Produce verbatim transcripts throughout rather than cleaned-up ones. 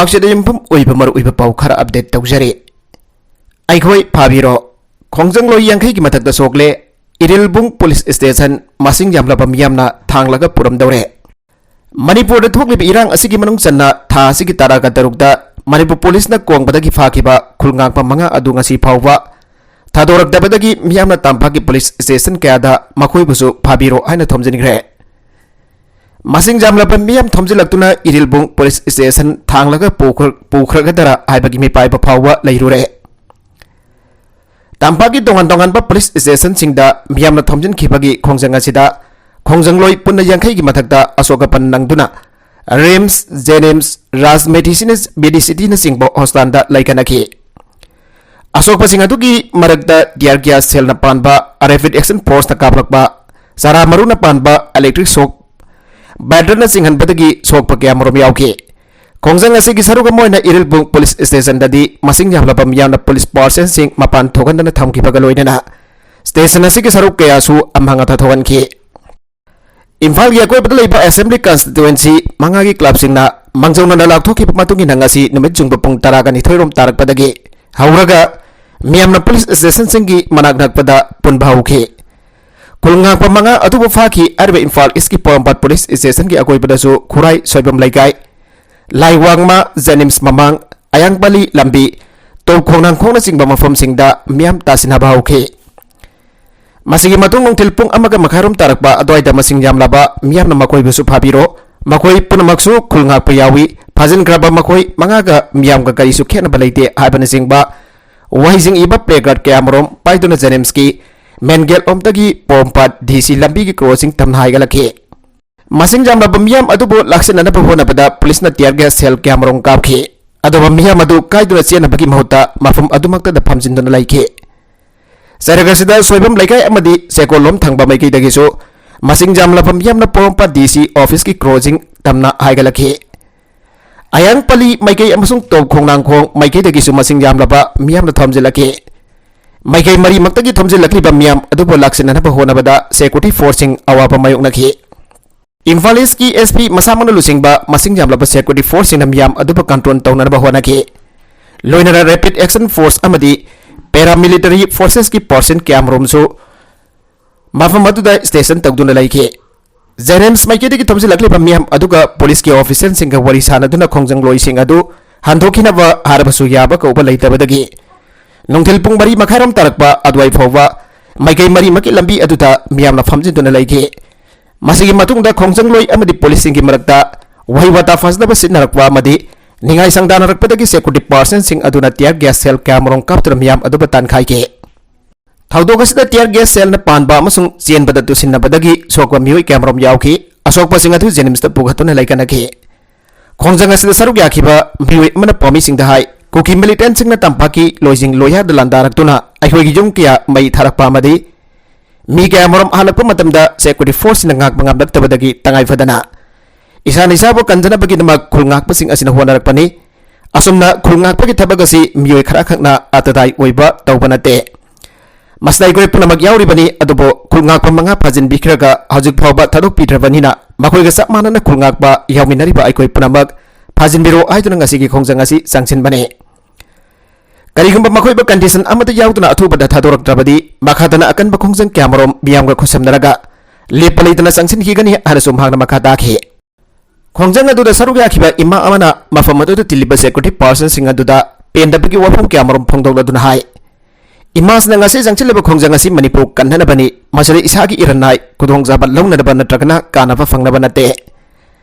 ꯑꯁꯤꯗ ꯌꯨꯝꯐꯝ ꯑꯣꯏꯕ ꯃꯔꯨꯑꯣꯏꯕ ꯄꯥꯎ ꯈꯔ update ꯇꯧꯖꯔꯤ꯫ ꯑꯩꯈꯣꯏ ꯐꯥꯕꯤꯔꯣ꯫ ꯈꯣꯡꯖꯪꯂꯣꯏ ꯌꯥꯡꯈꯩꯒꯤ ꯃꯊꯛꯇ ꯁꯣꯛꯂꯦ꯫ ꯏꯔꯤꯜꯕꯨꯡ police station ꯃꯁꯤꯡ ꯌꯥꯝꯂꯕ ꯃꯤꯌꯥꯝꯅ ꯊꯥꯡꯂꯒ ꯄꯨꯔꯝꯗꯧꯔꯦ꯫ ꯃꯅꯤꯄꯨꯔꯗ ꯊꯣꯛꯂꯤꯕ ꯏꯔꯥꯡ ꯑꯁꯤꯒꯤ ꯃꯅꯨꯡ ꯆꯟꯅ ꯊꯥ ꯑꯁꯤꯒꯤ ꯇꯔꯥꯒ ꯇꯔꯨꯛꯇ ꯃꯅꯤꯄꯨꯔ policeꯅ ꯀꯣꯡꯕꯗꯒꯤ ꯐꯥꯈꯤꯕ ꯈꯨꯜ ꯉꯥꯛꯄ ꯃꯉꯥ ꯑꯗꯨ ꯉꯁꯤ ꯐꯥꯎꯕ ꯊꯥꯗꯣꯔꯛꯇꯕꯗꯒꯤ ꯃꯤꯌꯥꯝꯅ ꯇꯝꯄꯥꯛꯀꯤ police station ꯀꯌꯥꯗ ꯃꯈꯣꯏꯕꯨꯁꯨ ꯐꯥꯕꯤꯔꯣ ꯍꯥꯏꯅ ꯊꯣꯝꯖꯤꯟꯈ꯭ꯔꯦ꯫ ꯃꯁꯤꯡ ꯌꯥꯝꯂꯕ ꯃꯤꯌꯥꯝ ꯊꯣꯝꯖꯤꯜꯂꯛꯇꯨꯅ ꯏꯔꯤꯜꯕꯨꯡ police station ꯊꯥꯡꯂꯒ ꯄꯨꯈ꯭ꯔ-, ꯄꯨꯈ꯭ꯔꯒꯗꯔꯥ ꯍꯥꯏꯕꯒꯤ ꯃꯤꯄꯥꯏꯕ ꯐꯥꯎꯕ ꯂꯩꯔꯨꯔꯦ꯫ ꯇꯝꯄꯥꯛꯀꯤ ꯇꯣꯉꯥꯟ ꯇꯣꯉꯥꯟꯕ police stationꯁꯤꯡꯗ ꯃꯤꯌꯥꯝꯅ ꯊꯣꯝꯖꯤꯟꯈꯤꯕꯒꯤ ꯈꯣꯡꯖꯪ ꯑꯁꯤꯗ ꯈꯣꯡꯖꯪꯂꯣꯏ ꯄꯨꯟꯅ ꯌꯥꯡꯈꯩꯒꯤ ꯃꯊꯛꯇ ꯑꯁꯣꯛ ꯑꯄꯟ ꯅꯪꯗꯨꯅ RIMS, JNIMS, Raj Medicine, Medicityꯅꯆꯤꯡꯕ hospitalꯗ ꯂꯩꯈꯠꯅꯈꯤ꯫ ꯑꯁꯣꯛꯄꯁꯤꯡ ꯑꯗꯨꯒꯤ ꯃꯔꯛꯇ tear gas shellꯅ ꯄꯥꯟꯕ, Rapid Action Forceꯅ ꯀꯥꯞꯂꯛꯄ, ꯆꯔꯥ ꯃꯔꯨꯅ ꯄꯥꯟꯕ, electric shock, batteryꯅ ꯆꯤꯡꯍꯟꯕꯗꯒꯤ ꯁꯣꯛꯄ ꯀꯌꯥꯃꯔꯨꯝ ꯌꯥꯎꯈꯤ꯫ ꯈꯣꯡꯖꯪ ꯑꯁꯤꯒꯤ ꯁꯔꯨꯛ ꯑꯃ ꯑꯣꯏꯅ ꯏꯔꯤꯜꯕꯨꯡ police stationꯗꯗꯤ ꯃꯁꯤꯡ ꯌꯥꯝꯂꯕ ꯃꯤꯌꯥꯝꯅ police personꯁꯤꯡ ꯃꯄꯥꯟ ꯊꯣꯛꯍꯟꯗꯅ ꯊꯝꯈꯤꯕꯒ ꯂꯣꯏꯅꯅ station ꯑꯁꯤꯒꯤ ꯁꯔꯨꯛ ꯀꯌꯥꯁꯨ ꯑꯃꯥꯡ ꯑꯇꯥ ꯊꯣꯛꯍꯟꯈꯤ꯫ ꯏꯝꯐꯥꯜꯒꯤ ꯑꯀꯣꯏꯕꯗ ꯂꯩꯕ assembly constituency ꯃꯉꯥꯒꯤ clubꯁꯤꯡꯅ ꯃꯥꯡꯖꯧꯅꯅ ꯂꯥꯎꯊꯣꯛꯈꯤꯕ ꯃꯇꯨꯡ ꯏꯟꯅ ꯉꯁꯤ ꯅꯨꯃꯤꯠ ꯆꯨꯡꯕ ꯄꯨꯡ ꯇꯔꯥꯒ ꯅꯤꯊꯣꯏ ꯔꯣꯝ ꯇꯥꯔꯛꯄꯗꯒꯤ ꯍꯧꯔꯒ ꯃꯤꯌꯥꯝꯅ police stationꯁꯤꯡꯒꯤ ꯃꯅꯥꯛ ꯅꯛꯄꯗ ꯄꯨꯟꯕ ꯍꯧꯈꯤ꯫ ꯈꯨꯜ ꯉꯥꯛꯄ ꯃꯉꯥ ꯑꯗꯨꯕꯨ ꯐꯥꯈꯤ꯫ ꯍꯥꯏꯔꯤꯕ ꯏꯝꯐꯥꯜ Eastꯀꯤ ꯄꯣꯔꯣꯝꯄꯥꯠ police stationꯒꯤ ꯑꯀꯣꯏꯕꯗꯁꯨ ꯈꯨꯔꯥꯏ, ꯁꯣꯏꯕꯝ ꯂꯩꯀꯥꯏ, ꯂꯥꯏꯋꯥꯡꯃ, JNIMS ꯃꯃꯥꯡ, ꯑꯌꯥꯡꯄꯜꯂꯤ ꯂꯝꯕꯤ, ꯇꯣꯞ ꯈꯣꯡꯅꯥꯡꯈꯣꯡꯅꯆꯤꯡꯕ ꯃꯐꯝꯁꯤꯡꯗ ꯃꯤꯌꯥꯝ ꯇꯥꯁꯤꯟꯅꯕ ꯍꯧꯈꯤ꯫ ꯃꯁꯤꯒꯤ ꯃꯇꯨꯡ ꯅꯨꯡꯊꯤꯜ ꯄꯨꯡ ꯑꯃꯒ ꯃꯈꯥꯏꯔꯣꯝ ꯇꯥꯔꯛꯄ ꯑꯗꯨꯋꯥꯏꯗ ꯃꯁꯤꯡ ꯌꯥꯝꯂꯕ ꯃꯤꯌꯥꯝꯅ ꯃꯈꯣꯏꯕꯨꯁꯨ ꯐꯥꯕꯤꯔꯣ, ꯃꯈꯣꯏ ꯄꯨꯝꯅꯃꯛꯁꯨ ꯈꯨꯜ ꯉꯥꯛꯄ ꯌꯥꯎꯏ, ꯐꯥꯖꯤꯟꯈ꯭ꯔꯕ ꯃꯈꯣꯏ ꯃꯉꯥꯒ ꯃꯤꯌꯥꯝꯒ ꯀꯔꯤꯁꯨ ꯈꯦꯠꯅꯕ ꯂꯩꯇꯦ ꯍꯥꯏꯕꯅꯆꯤꯡꯕ ꯋꯥꯍꯩꯁꯤꯡ ꯏꯕ placard ꯀꯌꯥꯃꯔꯨꯝ ꯄꯥꯏꯗꯨꯅ JNIMSꯀꯤ main gate ꯂꯣꯝꯗꯒꯤ ꯄꯣꯔꯣꯝꯄꯥꯠ DC ꯂꯝꯕꯤꯒꯤ crossing ꯇꯝꯅ ꯍꯥꯏꯒꯠꯂꯛꯈꯤ꯫ ꯃꯁꯤꯡ ꯌꯥꯝꯂꯕ ꯃꯤꯌꯥꯝ ꯑꯗꯨꯕꯨ ꯂꯥꯛꯁꯤꯟꯅꯅꯕ ꯍꯣꯠꯅꯕꯗ policeꯅ tear gas shell ꯀꯌꯥꯃꯔꯨꯝ ꯀꯥꯞꯈꯤ꯫ ꯑꯗꯨꯕꯨ ꯃꯤꯌꯥꯝ ꯑꯗꯨ ꯀꯥꯏꯗꯨꯅ ꯆꯦꯟꯅꯕꯒꯤ ꯃꯍꯨꯠꯇ ꯃꯐꯝ ꯑꯗꯨꯃꯛꯇꯗ ꯐꯝꯖꯤꯟꯗꯨꯅ ꯂꯩꯈꯤ꯫ ꯆꯩꯔꯛ ꯑꯁꯤꯗ ꯁꯣꯏꯕꯝ ꯂꯩꯀꯥꯏ ꯑꯃꯗꯤ ꯆꯦꯀꯣꯜꯂꯣꯝ ꯊꯪꯕ ꯃꯥꯏꯀꯩꯗꯒꯤꯁꯨ ꯃꯁꯤꯡ ꯌꯥꯝꯂꯕ ꯃꯤꯌꯥꯝꯅ ꯄꯣꯔꯣꯝꯄꯥꯠ DC officeꯀꯤ crossing ꯇꯝꯅ ꯍꯥꯏꯒꯠꯂꯛꯈꯤ꯫ ꯑꯌꯥꯡꯄꯜꯂꯤ ꯃꯥꯏꯀꯩ ꯑꯃꯁꯨꯡ ꯇꯣꯞ ꯈꯣꯡꯅꯥꯡꯈꯣꯡ ꯃꯥꯏꯀꯩꯗꯒꯤꯁꯨ ꯃꯁꯤꯡ ꯌꯥꯝꯂꯕ ꯃꯤꯌꯥꯝꯅ ꯊꯣꯝꯖꯤꯜꯂꯛꯈꯤ꯫ ꯃꯥꯏꯀꯩ ꯃꯔꯤꯃꯛꯇꯒꯤ ꯊꯣꯝꯖꯤꯜꯂꯛꯂꯤꯕ ꯃꯤꯌꯥꯝ ꯑꯗꯨꯕꯨ ꯂꯥꯛꯁꯤꯟꯅꯅꯕ ꯍꯣꯠꯅꯕꯗ security forceꯁꯤꯡ ꯑꯋꯥꯕ ꯃꯥꯌꯣꯛꯅꯈꯤ꯫ ꯏꯝꯐꯥꯜ ꯏꯁꯀꯤ ꯑꯦꯁ ꯄꯤ ꯃꯁꯥꯃꯛꯅ ꯂꯨꯆꯤꯡꯕ ꯃꯁꯤꯡ ꯌꯥꯝꯂꯕ ꯁꯦꯀ꯭ꯌꯨꯔꯤꯇꯤ ꯐꯣꯔꯁꯁꯤꯡꯅ ꯃꯤꯌꯥꯝ ꯑꯗꯨꯕꯨ ꯀꯟꯇ꯭ꯔꯣꯜ ꯇꯧꯅꯅꯕ ꯍꯣꯠꯅꯈꯤ꯫ ꯂꯣꯏꯅꯅ ꯔꯦꯄꯤꯗ ꯑꯦꯛꯁꯟ ꯐꯣꯔꯁ ꯑꯃꯗꯤ ꯄꯦꯔꯥꯃꯤꯂꯤꯇꯔꯤ ꯐꯣꯔꯁꯦꯁꯀꯤ ꯄꯥꯔꯁꯟ ꯀꯌꯥꯃꯔꯨꯝꯁꯨ ꯃꯐꯝ ꯑꯗꯨꯗ ꯁ꯭ꯇꯦꯁꯟ ꯇꯧꯗꯨꯅ ꯂꯩꯈꯤ꯫ ꯖꯦꯅꯤꯝꯁ ꯃꯥꯏꯀꯩꯗꯒꯤ ꯊꯣꯝꯖꯤꯜꯂꯛꯂꯤꯕ ꯃꯤꯌꯥꯝ ꯑꯗꯨꯒ ꯄꯨꯂꯤꯁꯀꯤ ꯑꯣꯐꯤꯁꯤꯌꯦꯜꯁꯤꯡꯒ ꯋꯥꯔꯤ ꯁꯥꯅꯗꯨꯅ ꯈꯣꯡꯖꯪꯂꯣꯏꯁꯤꯡ ꯑꯗꯨ ꯍꯟꯗꯣꯛꯈꯤꯅꯕ ꯍꯥꯏꯔꯕꯁꯨ ꯌꯥꯕ ꯀꯧꯕ ꯂꯩꯇꯕꯗꯒꯤ ꯅꯨꯡꯊꯤꯜ ꯄꯨꯡ ꯃꯔꯤ ꯃꯈꯥꯏꯔꯣꯝ ꯇꯥꯔꯛꯄ ꯑꯗꯨꯋꯥꯏ ꯐꯥꯎꯕ ꯃꯥꯏꯀꯩ ꯃꯔꯤꯃꯛꯀꯤ ꯂꯝꯕꯤ ꯑꯗꯨꯗ ꯃꯤꯌꯥꯝꯅ ꯐꯝꯖꯤꯟꯗꯨꯅ ꯂꯩꯈꯤ꯫ ꯃꯁꯤꯒꯤ ꯃꯇꯨꯡꯗ ꯈꯣꯡꯖꯪꯂꯣꯏ ꯑꯃꯗꯤ ꯄꯨꯂꯤꯁꯁꯤꯡꯒꯤ ꯃꯔꯛꯇ ꯋꯥꯍꯩ ꯋꯥꯇꯥ ꯐꯖꯅꯕ ꯁꯤꯖꯤꯟꯅꯔꯛꯄ ꯑꯃꯗꯤ ꯅꯤꯡꯉꯥꯏ ꯁꯪꯗꯥꯅꯔꯛꯄꯗꯒꯤ ꯁꯦꯀ꯭ꯌꯨꯔꯤꯇꯤ ꯄꯥꯔꯁꯟꯁꯤꯡ ꯑꯗꯨꯅ ꯇꯤꯌꯔ ꯒ꯭ꯌꯥꯁ ꯁꯦꯜ ꯀꯌꯥꯃꯔꯨꯝ ꯀꯥꯞꯇꯨꯅ ꯃꯤꯌꯥꯝ ꯑꯗꯨꯕꯨ ꯇꯥꯟꯈꯥꯏꯈꯤ꯫ ꯊꯧꯗꯣꯛ ꯑꯁꯤꯗ ꯇꯤꯌꯔ ꯒ꯭ꯌꯥꯁ ꯁꯦꯜꯅ ꯄꯥꯟꯕ ꯑꯃꯁꯨꯡ ꯆꯦꯟꯕꯗ ꯇꯨꯁꯤꯟꯅꯕꯗꯒꯤ ꯁꯣꯛꯄ ꯃꯤꯑꯣꯏ ꯀꯌꯥꯃꯔꯨꯝ ꯌꯥꯎꯈꯤ꯫ ꯑꯁꯣꯛꯄꯁꯤꯡ ꯑꯗꯨ ꯖꯦꯅꯤꯝꯁꯇ ꯄꯨꯈꯠꯇꯨꯅ ꯂꯩꯀꯠꯅꯈꯤ꯫ ꯈꯣꯡꯖꯪ ꯑꯁꯤꯗ ꯁꯔꯨꯛ ꯌꯥꯈꯤꯕ ꯃꯤꯑꯣꯏ ꯑꯃꯅ ꯄꯥꯎꯃꯤꯁꯤꯡꯗ ꯍꯥꯏ, ꯀꯨꯀꯤ ꯃꯤꯂꯤꯇꯦꯟꯁꯤꯡꯅ ꯇꯝꯄꯥꯛꯀꯤ ꯂꯣꯏꯖꯤꯡ ꯂꯣꯏꯌꯥꯗ ꯂꯥꯟꯗꯥꯔꯛꯇꯨꯅ ꯑꯩꯈꯣꯏꯒꯤ ꯌꯨꯝ ꯀꯌꯥ ꯃꯩ ꯊꯥꯔꯛꯄ ꯑꯃꯗꯤ ꯃꯤ ꯀꯌꯥꯃꯔꯨꯝ ꯍꯜꯂꯛꯄ ꯃꯇꯝꯗ ꯁꯦꯀ꯭ꯌꯨꯔꯤꯇꯤ ꯐꯣꯔꯁꯁꯤꯡꯅ ꯉꯥꯛꯄ ꯉꯝꯂꯛꯇꯕꯗꯒꯤ ꯇꯉꯥꯏ ꯐꯗꯅ ꯏꯁꯥꯅ ꯏꯁꯥꯕꯨ ꯀꯟꯖꯅꯕꯒꯤꯗꯃꯛ ꯈꯨꯜ ꯉꯥꯛꯄꯁꯤꯡ ꯑꯁꯤꯅ ꯍꯣꯠꯅꯔꯛꯄꯅꯤ꯫ ꯑꯁꯨꯝꯅ ꯈꯨꯜ ꯉꯥꯛꯄꯒꯤ ꯊꯕꯛ ꯑꯁꯤ ꯃꯤꯑꯣꯏ ꯈꯔꯈꯛꯅ ꯑꯇꯗꯥꯏ ꯑꯣꯏꯕ ꯇꯧꯕ ꯅꯠꯇꯦ꯫ ꯃꯁꯤꯗ ꯑꯩꯈꯣꯏ ꯄꯨꯝꯅꯃꯛ ꯌꯥꯎꯔꯤꯕꯅꯤ, ꯑꯗꯨꯕꯨ ꯈꯨꯜ ꯉꯥꯛꯄ ꯃꯉꯥ ꯐꯥꯖꯤꯟꯕꯤꯈ꯭ꯔꯒ ꯍꯧꯖꯤꯛ ꯐꯥꯎꯕ ꯊꯥꯗꯣꯛꯄꯤꯗ꯭ꯔꯕꯅꯤꯅ ꯃꯈꯣꯏꯒ ꯆꯞ ꯃꯥꯟꯅꯅ ꯈꯨꯜ ꯉꯥꯛꯄ ꯌꯥꯎꯃꯤꯟꯅꯔꯤꯕ ꯑꯩꯈꯣꯏ ꯄꯨꯝꯅꯃꯛ ꯐꯥꯖꯤꯟꯕꯤꯔꯣ ꯍꯥꯏꯗꯨꯅ ꯉꯁꯤꯒꯤ ꯈꯣꯡꯖꯪ ꯑꯁꯤ ꯆꯪꯁꯤꯟꯕꯅꯤ꯫ ꯀꯔꯤꯒꯨꯝꯕ ꯃꯈꯣꯏꯕꯨ ꯀꯟꯗꯤꯁꯟ ꯑꯃꯠꯇ ꯌꯥꯎꯗꯅ ꯑꯊꯨꯕꯗ ꯊꯥꯗꯣꯔꯛꯇ꯭ꯔꯕꯗꯤ ꯃꯈꯥ ꯇꯥꯅ ꯑꯀꯟꯕ ꯈꯣꯡꯖꯪ ꯀꯌꯥꯃꯔꯨꯝ ꯃꯤꯌꯥꯝꯒ ꯈꯨꯠꯁꯝꯅꯔꯒ ꯂꯦꯞꯄ ꯂꯩꯇꯅ ꯆꯪꯁꯤꯟꯈꯤꯒꯅꯤ ꯍꯥꯏꯅꯁꯨ ꯃꯍꯥꯛꯅ ꯃꯈꯥ ꯇꯥꯈꯤ꯫ ꯈꯣꯡꯖꯪ ꯑꯗꯨꯗ ꯁꯔꯨꯛ ꯌꯥꯈꯤꯕ ꯏꯃꯥ ꯑꯃꯅ ꯃꯐꯝ ꯑꯗꯨꯗ ꯇꯤꯜꯂꯤꯕ ꯁꯦꯀ꯭ꯌꯨꯔꯤꯇꯤ ꯄꯥꯔꯁꯟꯁꯤꯡ ꯑꯗꯨꯗ ꯄꯦꯟꯗꯕꯒꯤ ꯋꯥꯐꯝ ꯀꯌꯥꯃꯔꯨꯝ ꯐꯣꯡꯗꯣꯛꯂꯗꯨꯅ ꯍꯥꯏ, ꯏꯃꯥꯁꯤꯅ ꯉꯁꯤ ꯆꯪꯁꯤꯜꯂꯤꯕ ꯈꯣꯡꯖꯪ ꯑꯁꯤ ꯃꯅꯤꯄꯨꯔ ꯀꯟꯅꯅꯕꯅꯤ, ꯃꯁꯤꯗ ꯏꯁꯥꯒꯤ ꯏꯔꯟ ꯅꯥꯏ, ꯈꯨꯗꯣꯡꯆꯥꯕ ꯂꯧꯅꯅꯕ ꯅꯠꯇ꯭ꯔꯒꯅ ꯀꯥꯟꯅꯕ ꯐꯪꯅꯕ ꯅꯠꯇꯦ꯫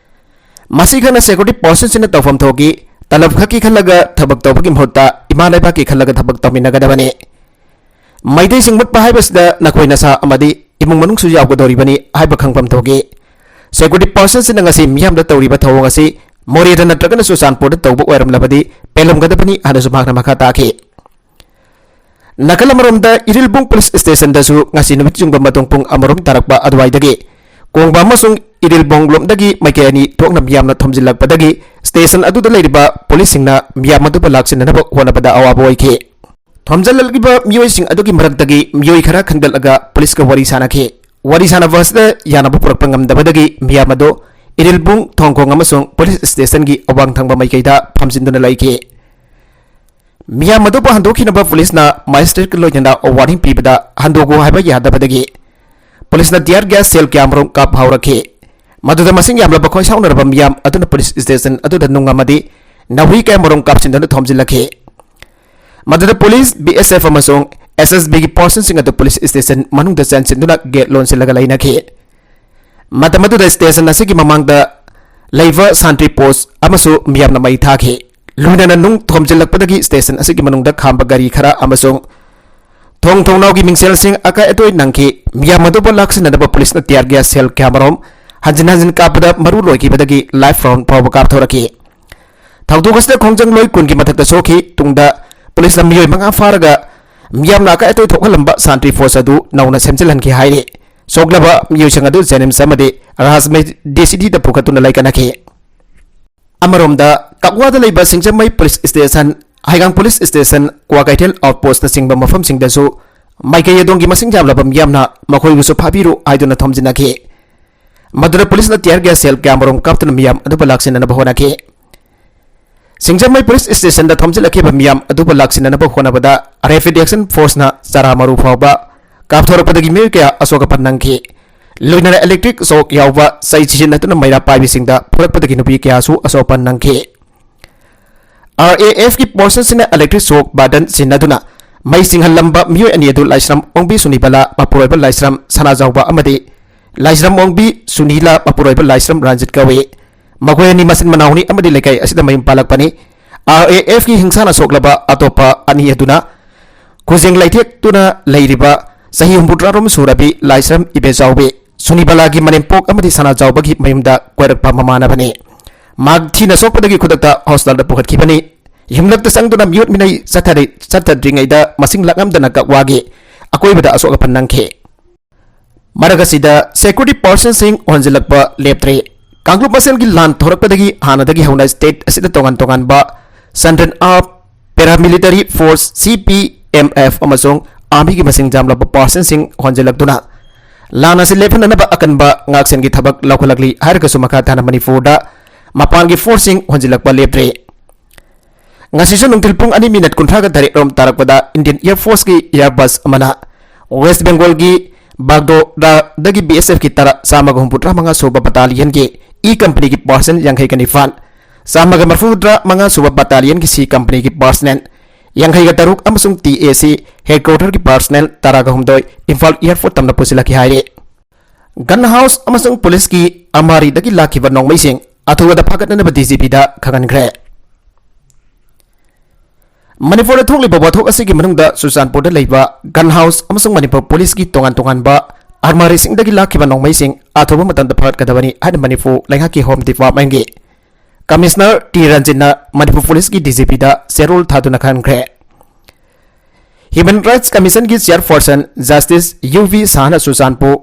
ꯃꯁꯤ ꯈꯛꯅ ꯁꯦꯀ꯭ꯌꯨꯔꯤꯇꯤ ꯄꯥꯔꯁꯟꯁꯤꯡꯅ ꯇꯧꯐꯝ ꯊꯣꯛꯈꯤ, ꯇꯂꯕ ꯈꯛꯀꯤ ꯈꯜꯂꯒ ꯊꯕꯛ ꯇꯧꯕꯒꯤ ꯃꯍꯨꯠꯇ ꯏꯃꯥ ꯂꯩꯕꯥꯛꯀꯤ ꯈꯜꯂꯒ ꯊꯕꯛ ꯇꯧꯃꯤꯟꯅꯒꯗꯕꯅꯤ꯫ ꯃꯩꯇꯩꯁꯤꯡ ꯃꯨꯠꯄ ꯍꯥꯏꯕꯁꯤꯗ ꯅꯈꯣꯏ ꯅꯁꯥ ꯑꯃꯗꯤ ꯏꯃꯨꯡ ꯃꯅꯨꯡꯁꯨ ꯌꯥꯎꯒꯗꯧꯔꯤꯕꯅꯤ ꯍꯥꯏꯕ ꯈꯪꯐꯝ ꯊꯣꯛꯏ꯫ ꯁꯦꯀ꯭ꯌꯨꯔꯤꯇꯤ ꯄꯥꯔꯁꯟꯁꯤꯡꯅ ꯉꯁꯤ ꯃꯤꯌꯥꯝꯗ ꯇꯧꯔꯤꯕ ꯊꯧꯑꯣꯡ ꯑꯁꯤ ꯃꯣꯔꯦꯗ ꯅꯠꯇ꯭ꯔꯒꯅ ꯆꯨꯔꯆꯥꯟꯄꯨꯔꯗ ꯇꯧꯕ ꯑꯣꯏꯔꯝꯂꯕꯗꯤ ꯄꯦꯜꯂꯝꯒꯗꯕꯅꯤ ꯍꯥꯏꯅꯁꯨ ꯃꯍꯥꯛꯅ ꯃꯈꯥ ꯇꯥꯈꯤ꯫ ꯅꯥꯀꯜ ꯑꯃꯔꯣꯝꯗ ꯏꯔꯤꯜꯕꯨꯡ ꯄꯨꯂꯤꯁ ꯁ꯭ꯇꯦꯁꯟꯗꯁꯨ ꯉꯁꯤ ꯅꯨꯃꯤꯠ ꯆꯨꯡꯕ ꯃꯇꯨꯡ ꯄꯨꯡ ꯑꯃꯔꯣꯝ ꯇꯥꯔꯛꯄ ꯑꯗꯨꯋꯥꯏꯗꯒꯤ ꯀꯣꯡꯕ ꯑꯃꯁꯨꯡ ꯏꯔꯤꯜꯕꯣꯡ ꯂꯣꯝꯗꯒꯤ ꯃꯥꯏꯀꯩ ꯑꯅꯤ ꯊꯣꯛꯅ ꯃꯤꯌꯥꯝꯅ ꯊꯣꯝꯖꯤꯜꯂꯛꯄꯗꯒꯤ ꯁ꯭ꯇꯦꯁꯟ ꯑꯗꯨꯗ ꯂꯩꯔꯤꯕ ꯄꯨꯂꯤꯁꯁꯤꯡꯅ ꯃꯤꯌꯥꯝ ꯑꯗꯨꯕꯨ ꯂꯥꯛꯁꯤꯟꯅꯅꯕ ꯍꯣꯠꯅꯕꯗ ꯑꯋꯥꯕ ꯑꯣꯏꯈꯤ꯫ ꯊꯣꯝꯖꯤꯜꯂꯛꯂꯤꯕ ꯃꯤꯑꯣꯏꯁꯤꯡ ꯑꯗꯨꯒꯤ ꯃꯔꯛꯇꯒꯤ ꯃꯤꯑꯣꯏ ꯈꯔ ꯈꯟꯒꯠꯂꯒ ꯄꯨꯂꯤꯁꯀ ꯋꯥꯔꯤ ꯁꯥꯅꯈꯤ꯫ ꯋꯥꯔꯤ ꯁꯥꯟꯅꯕ ꯑꯁꯤꯗ ꯌꯥꯅꯕ ꯄꯨꯔꯛꯄ ꯉꯝꯗꯕꯗꯒꯤ ꯃꯤꯌꯥꯝ ꯑꯗꯨ ꯏꯔꯤꯜꯕꯨꯡ, ꯊꯣꯡꯈꯣꯡ ꯑꯃꯁꯨꯡ ꯄꯨꯂꯤꯁ ꯁ꯭ꯇꯦꯁꯟꯒꯤ ꯑꯋꯥꯡ ꯊꯪꯕ ꯃꯥꯏꯀꯩꯗ ꯐꯝꯖꯤꯟꯗꯨꯅ ꯂꯩꯈꯤ꯫ ꯃꯤꯌꯥꯝ ꯑꯗꯨꯕꯨ ꯍꯟꯗꯣꯛꯈꯤꯅꯕ ꯄꯨꯂꯤꯁꯅ ꯃꯦꯖꯤꯁꯇ꯭ꯔꯦꯠꯀ ꯂꯣꯏꯅꯅ ꯋꯥꯔꯅꯤꯡ ꯄꯤꯕꯗ ꯍꯟꯗꯣꯛꯎ ꯍꯥꯏꯕ ꯌꯥꯗꯕꯗꯒꯤ ꯄꯨꯂꯤꯁꯅ ꯇꯤꯌꯥꯔ ꯒ꯭ꯌꯥꯁ ꯁꯦꯜ ꯀꯌꯥꯃꯔꯨꯝ ꯀꯥꯞꯍꯧꯔꯛꯈꯤ꯫ ꯃꯗꯨꯗ ꯃꯁꯤꯡ ꯌꯥꯝꯂꯕ ꯈꯣꯏꯁꯥꯎꯅꯔꯕ ꯃꯤꯌꯥꯝ ꯑꯗꯨꯅ ꯄꯨꯂꯤꯁ ꯁ꯭ꯇꯦꯁꯟ ꯑꯗꯨꯗ ꯅꯨꯡ ꯑꯃꯗꯤ ꯅꯥꯍꯨꯏ ꯀꯌꯥꯃꯔꯨꯝ ꯀꯥꯞꯁꯤꯟꯗꯨꯅ ꯊꯣꯝꯖꯤꯜꯂꯛꯈꯤ꯫ ꯃꯗꯨꯗ ꯄꯨꯂꯤꯁ, ꯕꯤ ꯑꯦꯁ ꯑꯦꯐ ꯑꯃꯁꯨꯡ ꯑꯦꯁ ꯑꯦꯁ ꯕꯤꯒꯤ ꯄꯥꯔꯁꯟꯁꯤꯡ ꯑꯗꯨ ꯄꯨꯂꯤꯁ ꯁ꯭ꯇꯦꯁꯟ ꯃꯅꯨꯡꯗ ꯆꯪꯁꯤꯟꯗꯨꯅ ꯒꯦꯠ ꯂꯣꯟꯁꯤꯜꯂꯒ ꯂꯩꯅꯈꯤ꯫ ꯃꯇꯝ ꯑꯗꯨꯗ ꯁ꯭ꯇꯦꯁꯟ ꯑꯁꯤꯒꯤ ꯃꯃꯥꯡꯗ ꯂꯩꯕ ꯁꯥꯟꯇ꯭ꯔꯤ ꯄꯣꯁ ꯑꯃꯁꯨ ꯃꯤꯌꯥꯝꯅ ꯃꯩ ꯊꯥꯈꯤ꯫ ꯂꯣꯏꯅꯅ ꯅꯨꯡ ꯊꯣꯝꯖꯤꯜꯂꯛꯄꯗꯒꯤ ꯁ꯭ꯇꯦꯁꯟ ꯑꯁꯤꯒꯤ ꯃꯅꯨꯡꯗ ꯈꯥꯝꯕ ꯒꯥꯔꯤ ꯈꯔ ꯑꯃꯁꯨꯡ ꯊꯣꯡ ꯊꯣꯡꯅꯥꯎꯒꯤ ꯃꯤꯡꯁꯦꯜꯁꯤꯡ ꯑꯀꯥꯏ ꯑꯇꯣꯏ ꯅꯪꯈꯤ꯫ ꯃꯤꯌꯥꯝ ꯑꯗꯨꯕꯨ ꯂꯥꯛꯁꯤꯟꯅꯅꯕ ꯄꯨꯂꯤꯁꯅ ꯇꯤꯌꯥꯔ ꯒ꯭ꯌꯥꯁ ꯁꯦꯜ ꯀꯌꯥꯃꯔꯨꯝ ꯍꯟꯖꯤꯟ ꯍꯟꯖꯤꯟ ꯀꯥꯞꯄꯗ ꯃꯔꯨ ꯂꯣꯏꯈꯤꯕꯗꯒꯤ ꯂꯥꯏꯐ ꯔꯥꯎꯟ ꯐꯥꯎꯕ ꯀꯥꯞꯊꯣꯔꯛꯈꯤ꯫ ꯊꯧꯗꯣꯛ ꯑꯁꯤꯗ ꯈꯣꯡꯖꯪ ꯂꯣꯏ ꯀꯨꯟꯒꯤ ꯃꯊꯛꯇ ꯁꯣꯛꯈꯤ꯫ ꯇꯨꯡꯗ ꯄꯨꯂꯤꯁꯅ ꯃꯤꯑꯣꯏ ꯃꯉꯥ ꯐꯥꯔꯒ ꯃꯤꯌꯥꯝꯅ ꯑꯀꯥꯏ ꯑꯇꯣꯏ ꯊꯣꯛꯍꯜꯂꯝꯕ ꯁꯥꯟꯇ꯭ꯔꯤ ꯐꯣꯔꯁ ꯑꯗꯨ ꯅꯧꯅ ꯁꯦꯝꯖꯤꯜꯍꯟꯈꯤ ꯍꯥꯏꯔꯤ꯫ ꯁꯣꯛꯂꯕ ꯃꯤꯑꯣꯏꯁꯤꯡ ꯑꯗꯨ ꯖꯦꯅꯤꯝꯁ ꯑꯃꯗꯤ ꯔꯥꯖ ꯃꯦꯗꯤꯁꯤꯇꯤꯗ ꯄꯨꯈꯠꯇꯨꯅ ꯂꯥꯏꯀꯠꯅꯈꯤ꯫ ꯑꯃꯔꯣꯝꯗ, ꯀꯛꯋꯥꯗ ꯂꯩꯕ ꯁꯤꯡꯖꯃꯩ police station, ꯍꯩꯉꯥꯡ police station, Kwakeithel ꯑꯥꯎꯠꯄꯣꯁꯅꯆꯤꯡꯕ ꯃꯐꯝꯁꯤꯡꯗꯁꯨ ꯃꯥꯏꯀꯩ ꯑꯗꯣꯝꯒꯤ ꯃꯁꯤꯡ ꯌꯥꯝꯂꯕ ꯃꯤꯌꯥꯝꯅ ꯃꯈꯣꯏꯕꯨꯁꯨ ꯐꯥꯕꯤꯔꯨ ꯍꯥꯏꯗꯨꯅ ꯊꯣꯝꯖꯤꯟꯅꯈꯤ꯫ ꯃꯗꯨꯗ ꯄꯨꯂꯤꯁꯅ ꯇꯤꯌꯥꯔ ꯒ꯭ꯌꯥꯁ ꯁꯦꯜ ꯀꯌꯥꯃꯔꯨꯝ ꯀꯥꯞꯇꯨꯅ ꯃꯤꯌꯥꯝ ꯑꯗꯨꯕꯨ ꯂꯥꯛꯁꯤꯟꯅꯅꯕ ꯍꯣꯠꯅꯈꯤ꯫ ꯁꯤꯡꯖꯃꯩ ꯄꯨꯂꯤꯁ ꯁ꯭ꯇꯦꯁꯟꯗ ꯊꯣꯝꯖꯤꯜꯂꯛꯈꯤꯕ ꯃꯤꯌꯥꯝ ꯑꯗꯨꯕꯨ ꯂꯥꯛꯁꯤꯟꯅꯅꯕ ꯍꯣꯠꯅꯕꯗ ꯔꯦꯄꯤꯗ ꯑꯦꯛꯁꯟ ꯐꯣꯔꯁꯅ ꯆꯔꯥ ꯃꯔꯨ ꯐꯥꯎꯕ ꯀꯥꯞꯊꯣꯔꯛꯄꯗꯒꯤ ꯃꯤꯑꯣꯏ ꯀꯌꯥ ꯑꯁꯣꯛ ꯑꯄꯟ ꯅꯪꯈꯤ꯫ ꯂꯣꯏꯅꯅ ꯏꯂꯦꯛꯇ꯭ꯔꯤꯛ ꯁꯣꯛ ꯌꯥꯎꯕ ꯆꯩ ꯁꯤꯖꯤꯟꯅꯗꯨꯅ ꯃꯩꯔꯥ ꯄꯥꯏꯕꯁꯤꯡꯗ ꯐꯨꯔꯛꯄꯗꯒꯤ ꯅꯨꯄꯤ ꯀꯌꯥꯁꯨ ꯑꯁꯣꯛ ꯑꯄꯟ ꯅꯪꯈꯤ꯫ ꯑꯥꯔ ꯑꯦ ꯑꯦꯐꯀꯤ ꯄꯥꯔꯁꯟꯁꯤꯡꯅ ꯏꯂꯦꯛꯇ꯭ꯔꯤꯛ ꯁꯣꯛ ꯕꯥꯔꯗꯟ ꯁꯤꯖꯤꯟꯅꯗꯨꯅ ꯃꯩ ꯆꯤꯡꯍꯜꯂꯝꯕ ꯃꯤꯑꯣꯏ ꯑꯅꯤ ꯑꯗꯨ ꯂꯥꯏꯁ꯭ꯔꯝ ꯑꯣꯡꯕꯤ ꯁꯨꯅꯤꯕꯂꯥ ꯃꯄꯨꯔꯣꯏꯕ ꯂꯥꯏꯁ꯭ꯔꯝ ꯁꯅꯥꯖꯥꯎꯕ ꯑꯃꯗꯤ ꯂꯥꯏꯁ꯭ꯔꯝ ꯑꯣꯡꯕꯤ ꯁꯨꯅꯤꯂꯥ ꯃꯄꯨꯔꯣꯏꯕ ꯂꯥꯏꯁ꯭ꯔꯝ ꯔꯟꯖꯤꯠ ꯀꯧꯏ꯫ ꯃꯈꯣꯏ ꯑꯅꯤ ꯃꯆꯤꯟ ꯃꯅꯥꯎꯅꯤ ꯑꯃꯗꯤ ꯂꯩꯀꯥꯏ ꯑꯁꯤꯗ ꯃꯌꯨꯝ ꯄꯥꯜꯂꯛꯄꯅꯤ꯫ ꯑꯥꯔ ꯑꯦ ꯑꯦꯐꯀꯤ ꯍꯤꯡꯁꯥꯅ ꯁꯣꯛꯂꯕ ꯑꯇꯣꯞꯄ ꯑꯅꯤ ꯑꯗꯨꯅ ꯈꯨꯖꯦꯡ ꯂꯩꯊꯦꯛꯇꯨꯅ ꯂꯩꯔꯤꯕ ꯆꯍꯤ ꯍꯨꯝꯐꯨꯇꯔꯥꯔꯣꯝ ꯁꯨꯔꯕꯤ ꯂꯥꯏꯁ꯭ꯔꯝ ꯏꯕꯦꯆꯥꯎꯕꯤ, ꯁꯨꯅꯤꯕꯂꯥꯒꯤ ꯃꯅꯦꯝꯄꯣꯛ ꯑꯃꯗꯤ ꯁꯅꯥꯖꯥꯎꯕꯒꯤ ꯃꯌꯨꯝꯗ ꯀꯣꯏꯔꯛꯄ ꯃꯃꯥꯟꯅꯕꯅꯤ꯫ ꯃꯍꯥꯛ ꯊꯤꯅ ꯁꯣꯛꯄꯗꯒꯤ ꯈꯨꯗꯛꯇ ꯍꯣꯁꯄꯤꯇꯥꯜꯗ ꯄꯨꯈꯠꯈꯤꯕꯅꯤ꯫ ꯌꯨꯝꯂꯛꯇ ꯆꯪꯗꯨꯅ ꯃꯤꯑꯣꯠ ꯃꯤꯅꯩ ꯆꯠꯊꯔꯤ-, ꯆꯠꯊꯗ꯭ꯔꯤꯉꯩꯗ ꯃꯁꯤꯡ ꯂꯥꯛꯂꯝꯗꯅ ꯀꯛꯋꯥꯒꯤ ꯑꯀꯣꯏꯕꯗ ꯑꯁꯣꯛ ꯑꯄꯟ ꯅꯪꯈꯤ꯫ ꯃꯔꯛ ꯑꯁꯤꯗ ꯁꯦꯀ꯭ꯌꯨꯔꯤꯇꯤ ꯄꯥꯔꯁꯟꯁꯤꯡ ꯍꯣꯟꯖꯤꯜꯂꯛꯄ ꯂꯦꯞꯇ꯭ꯔꯤ꯫ ꯀꯥꯡꯂꯨꯞ ꯃꯁꯦꯜꯒꯤ ꯂꯥꯟ ꯊꯣꯔꯛꯄꯗꯒꯤ ꯍꯥꯟꯅꯗꯒꯤ ꯍꯧꯅ ꯁ꯭ꯇꯦꯠ ꯑꯁꯤꯗ ꯇꯣꯉꯥꯟ ꯇꯣꯉꯥꯟꯕ ꯁꯟꯇ꯭ꯔꯟ ꯑꯥꯔꯝ, ꯄꯦꯔꯥꯃꯤꯂꯤꯇꯔꯤ ꯐꯣꯔꯁ, ꯁꯤ ꯄꯤ ꯑꯦꯝ ꯑꯦꯐ ꯑꯃꯁꯨꯡ ꯑꯥꯔꯃꯤꯒꯤ ꯃꯁꯤꯡ ꯌꯥꯝꯂꯕ ꯄꯥꯔꯁꯟꯁꯤꯡ ꯍꯣꯟꯖꯤꯜꯂꯛꯇꯨꯅ ꯂꯥꯟ ꯑꯁꯤ ꯂꯦꯞꯍꯟꯅꯅꯕ ꯑꯀꯟꯕ ꯉꯥꯛꯁꯦꯟꯒꯤ ꯊꯕꯛ ꯂꯧꯈꯠꯂꯛꯂꯤ ꯍꯥꯏꯔꯒꯁꯨ, ꯃꯈꯥ ꯇꯥꯅ ꯃꯅꯤꯄꯨꯔꯗ ꯃꯄꯥꯟꯒꯤ ꯐꯣꯔꯁꯁꯤꯡ ꯍꯣꯟꯖꯤꯜꯂꯛꯄ ꯂꯦꯞꯇ꯭ꯔꯤ꯫ ꯉꯁꯤꯁꯨ ꯅꯨꯡꯊꯤꯜ ꯄꯨꯡ ꯑꯅꯤ ꯃꯤꯅꯠ ꯀꯨꯟꯊ꯭ꯔꯥꯒ ꯇꯔꯦꯠ ꯔꯣꯝ ꯇꯥꯔꯛꯄꯗ Indian Air Force ꯀꯤ Airbus ꯑꯃꯅ West Bengal ꯒꯤ ꯕꯥꯒꯗꯣꯒ꯭ꯔꯥꯗꯒꯤ B S F ꯀꯤ ꯇꯔꯥ, ꯆꯥꯝꯃꯒ ꯍꯨꯝꯐꯨꯇꯔꯥ ꯃꯉꯥ ꯁꯨꯕ battalion ꯒꯤ E company ꯒꯤ personnel ꯌꯥꯡꯈꯩꯒ ꯅꯤꯄꯥꯟ, ꯆꯥꯝꯃꯒ ꯃꯔꯤꯐꯨꯇꯔꯥ ꯃꯉꯥ ꯁꯨꯕ battalion ꯒꯤ C company ꯒꯤ personnel ꯌꯥꯡꯈꯩꯒ ꯇꯔꯨꯛ ꯑꯃꯁꯨꯡ T A C headquarter ꯒꯤ personnel ꯇꯔꯥꯒ ꯍꯨꯝꯗꯣꯏ ꯏꯝꯐꯥꯜ airport ꯇꯝꯅ ꯄꯨꯁꯤꯜꯂꯛꯈꯤ ꯍꯥꯏꯔꯤ꯫ Gun house ꯑꯃꯁꯨꯡ ꯄꯨꯂꯤꯁꯀꯤ armoury ꯗꯒꯤ ꯂꯥꯛꯈꯤꯕ ꯅꯣꯡꯃꯩꯁꯤꯡ ꯑꯊꯨꯕꯗ ꯐꯥꯒꯠꯅꯅꯕ D G P ꯗ ꯈꯪꯍꯟꯈ꯭ꯔꯦ꯫ ꯃꯅꯤꯄꯨꯔꯗ ꯊꯣꯛꯂꯤꯕ ꯋꯥꯊꯣꯛ ꯑꯁꯤꯒꯤ ꯃꯅꯨꯡꯗ ꯆꯨꯔꯆꯥꯟꯄꯨꯔꯗ ꯂꯩꯕ gun house ꯑꯃꯁꯨꯡ ꯃꯅꯤꯄꯨꯔ ꯄꯨꯂꯤꯁꯀꯤ ꯇꯣꯉꯥꯟ ꯇꯣꯉꯥꯟꯕ armoury ꯁꯤꯡꯗꯒꯤ ꯂꯥꯛꯈꯤꯕ ꯅꯣꯡꯃꯩꯁꯤꯡ ꯑꯊꯨꯕ ꯃꯇꯝꯗ ꯐꯥꯒꯠꯀꯗꯕꯅꯤ ꯍꯥꯏꯅ ꯃꯅꯤꯄꯨꯔ ꯂꯩꯉꯥꯛꯀꯤ Home Department ꯀꯤ Commissioner T ꯔꯟꯖꯤꯠꯅ ꯃꯅꯤꯄꯨꯔ ꯄꯨꯂꯤꯁꯀꯤ D G P ꯗ ꯆꯦꯔꯣꯜ ꯊꯥꯗꯨꯅ ꯈꯪꯍꯟꯈ꯭ꯔꯦ꯫ Human Rights Commission ꯒꯤ chairperson Justice U V ꯁꯥꯍꯅ Churachandpur,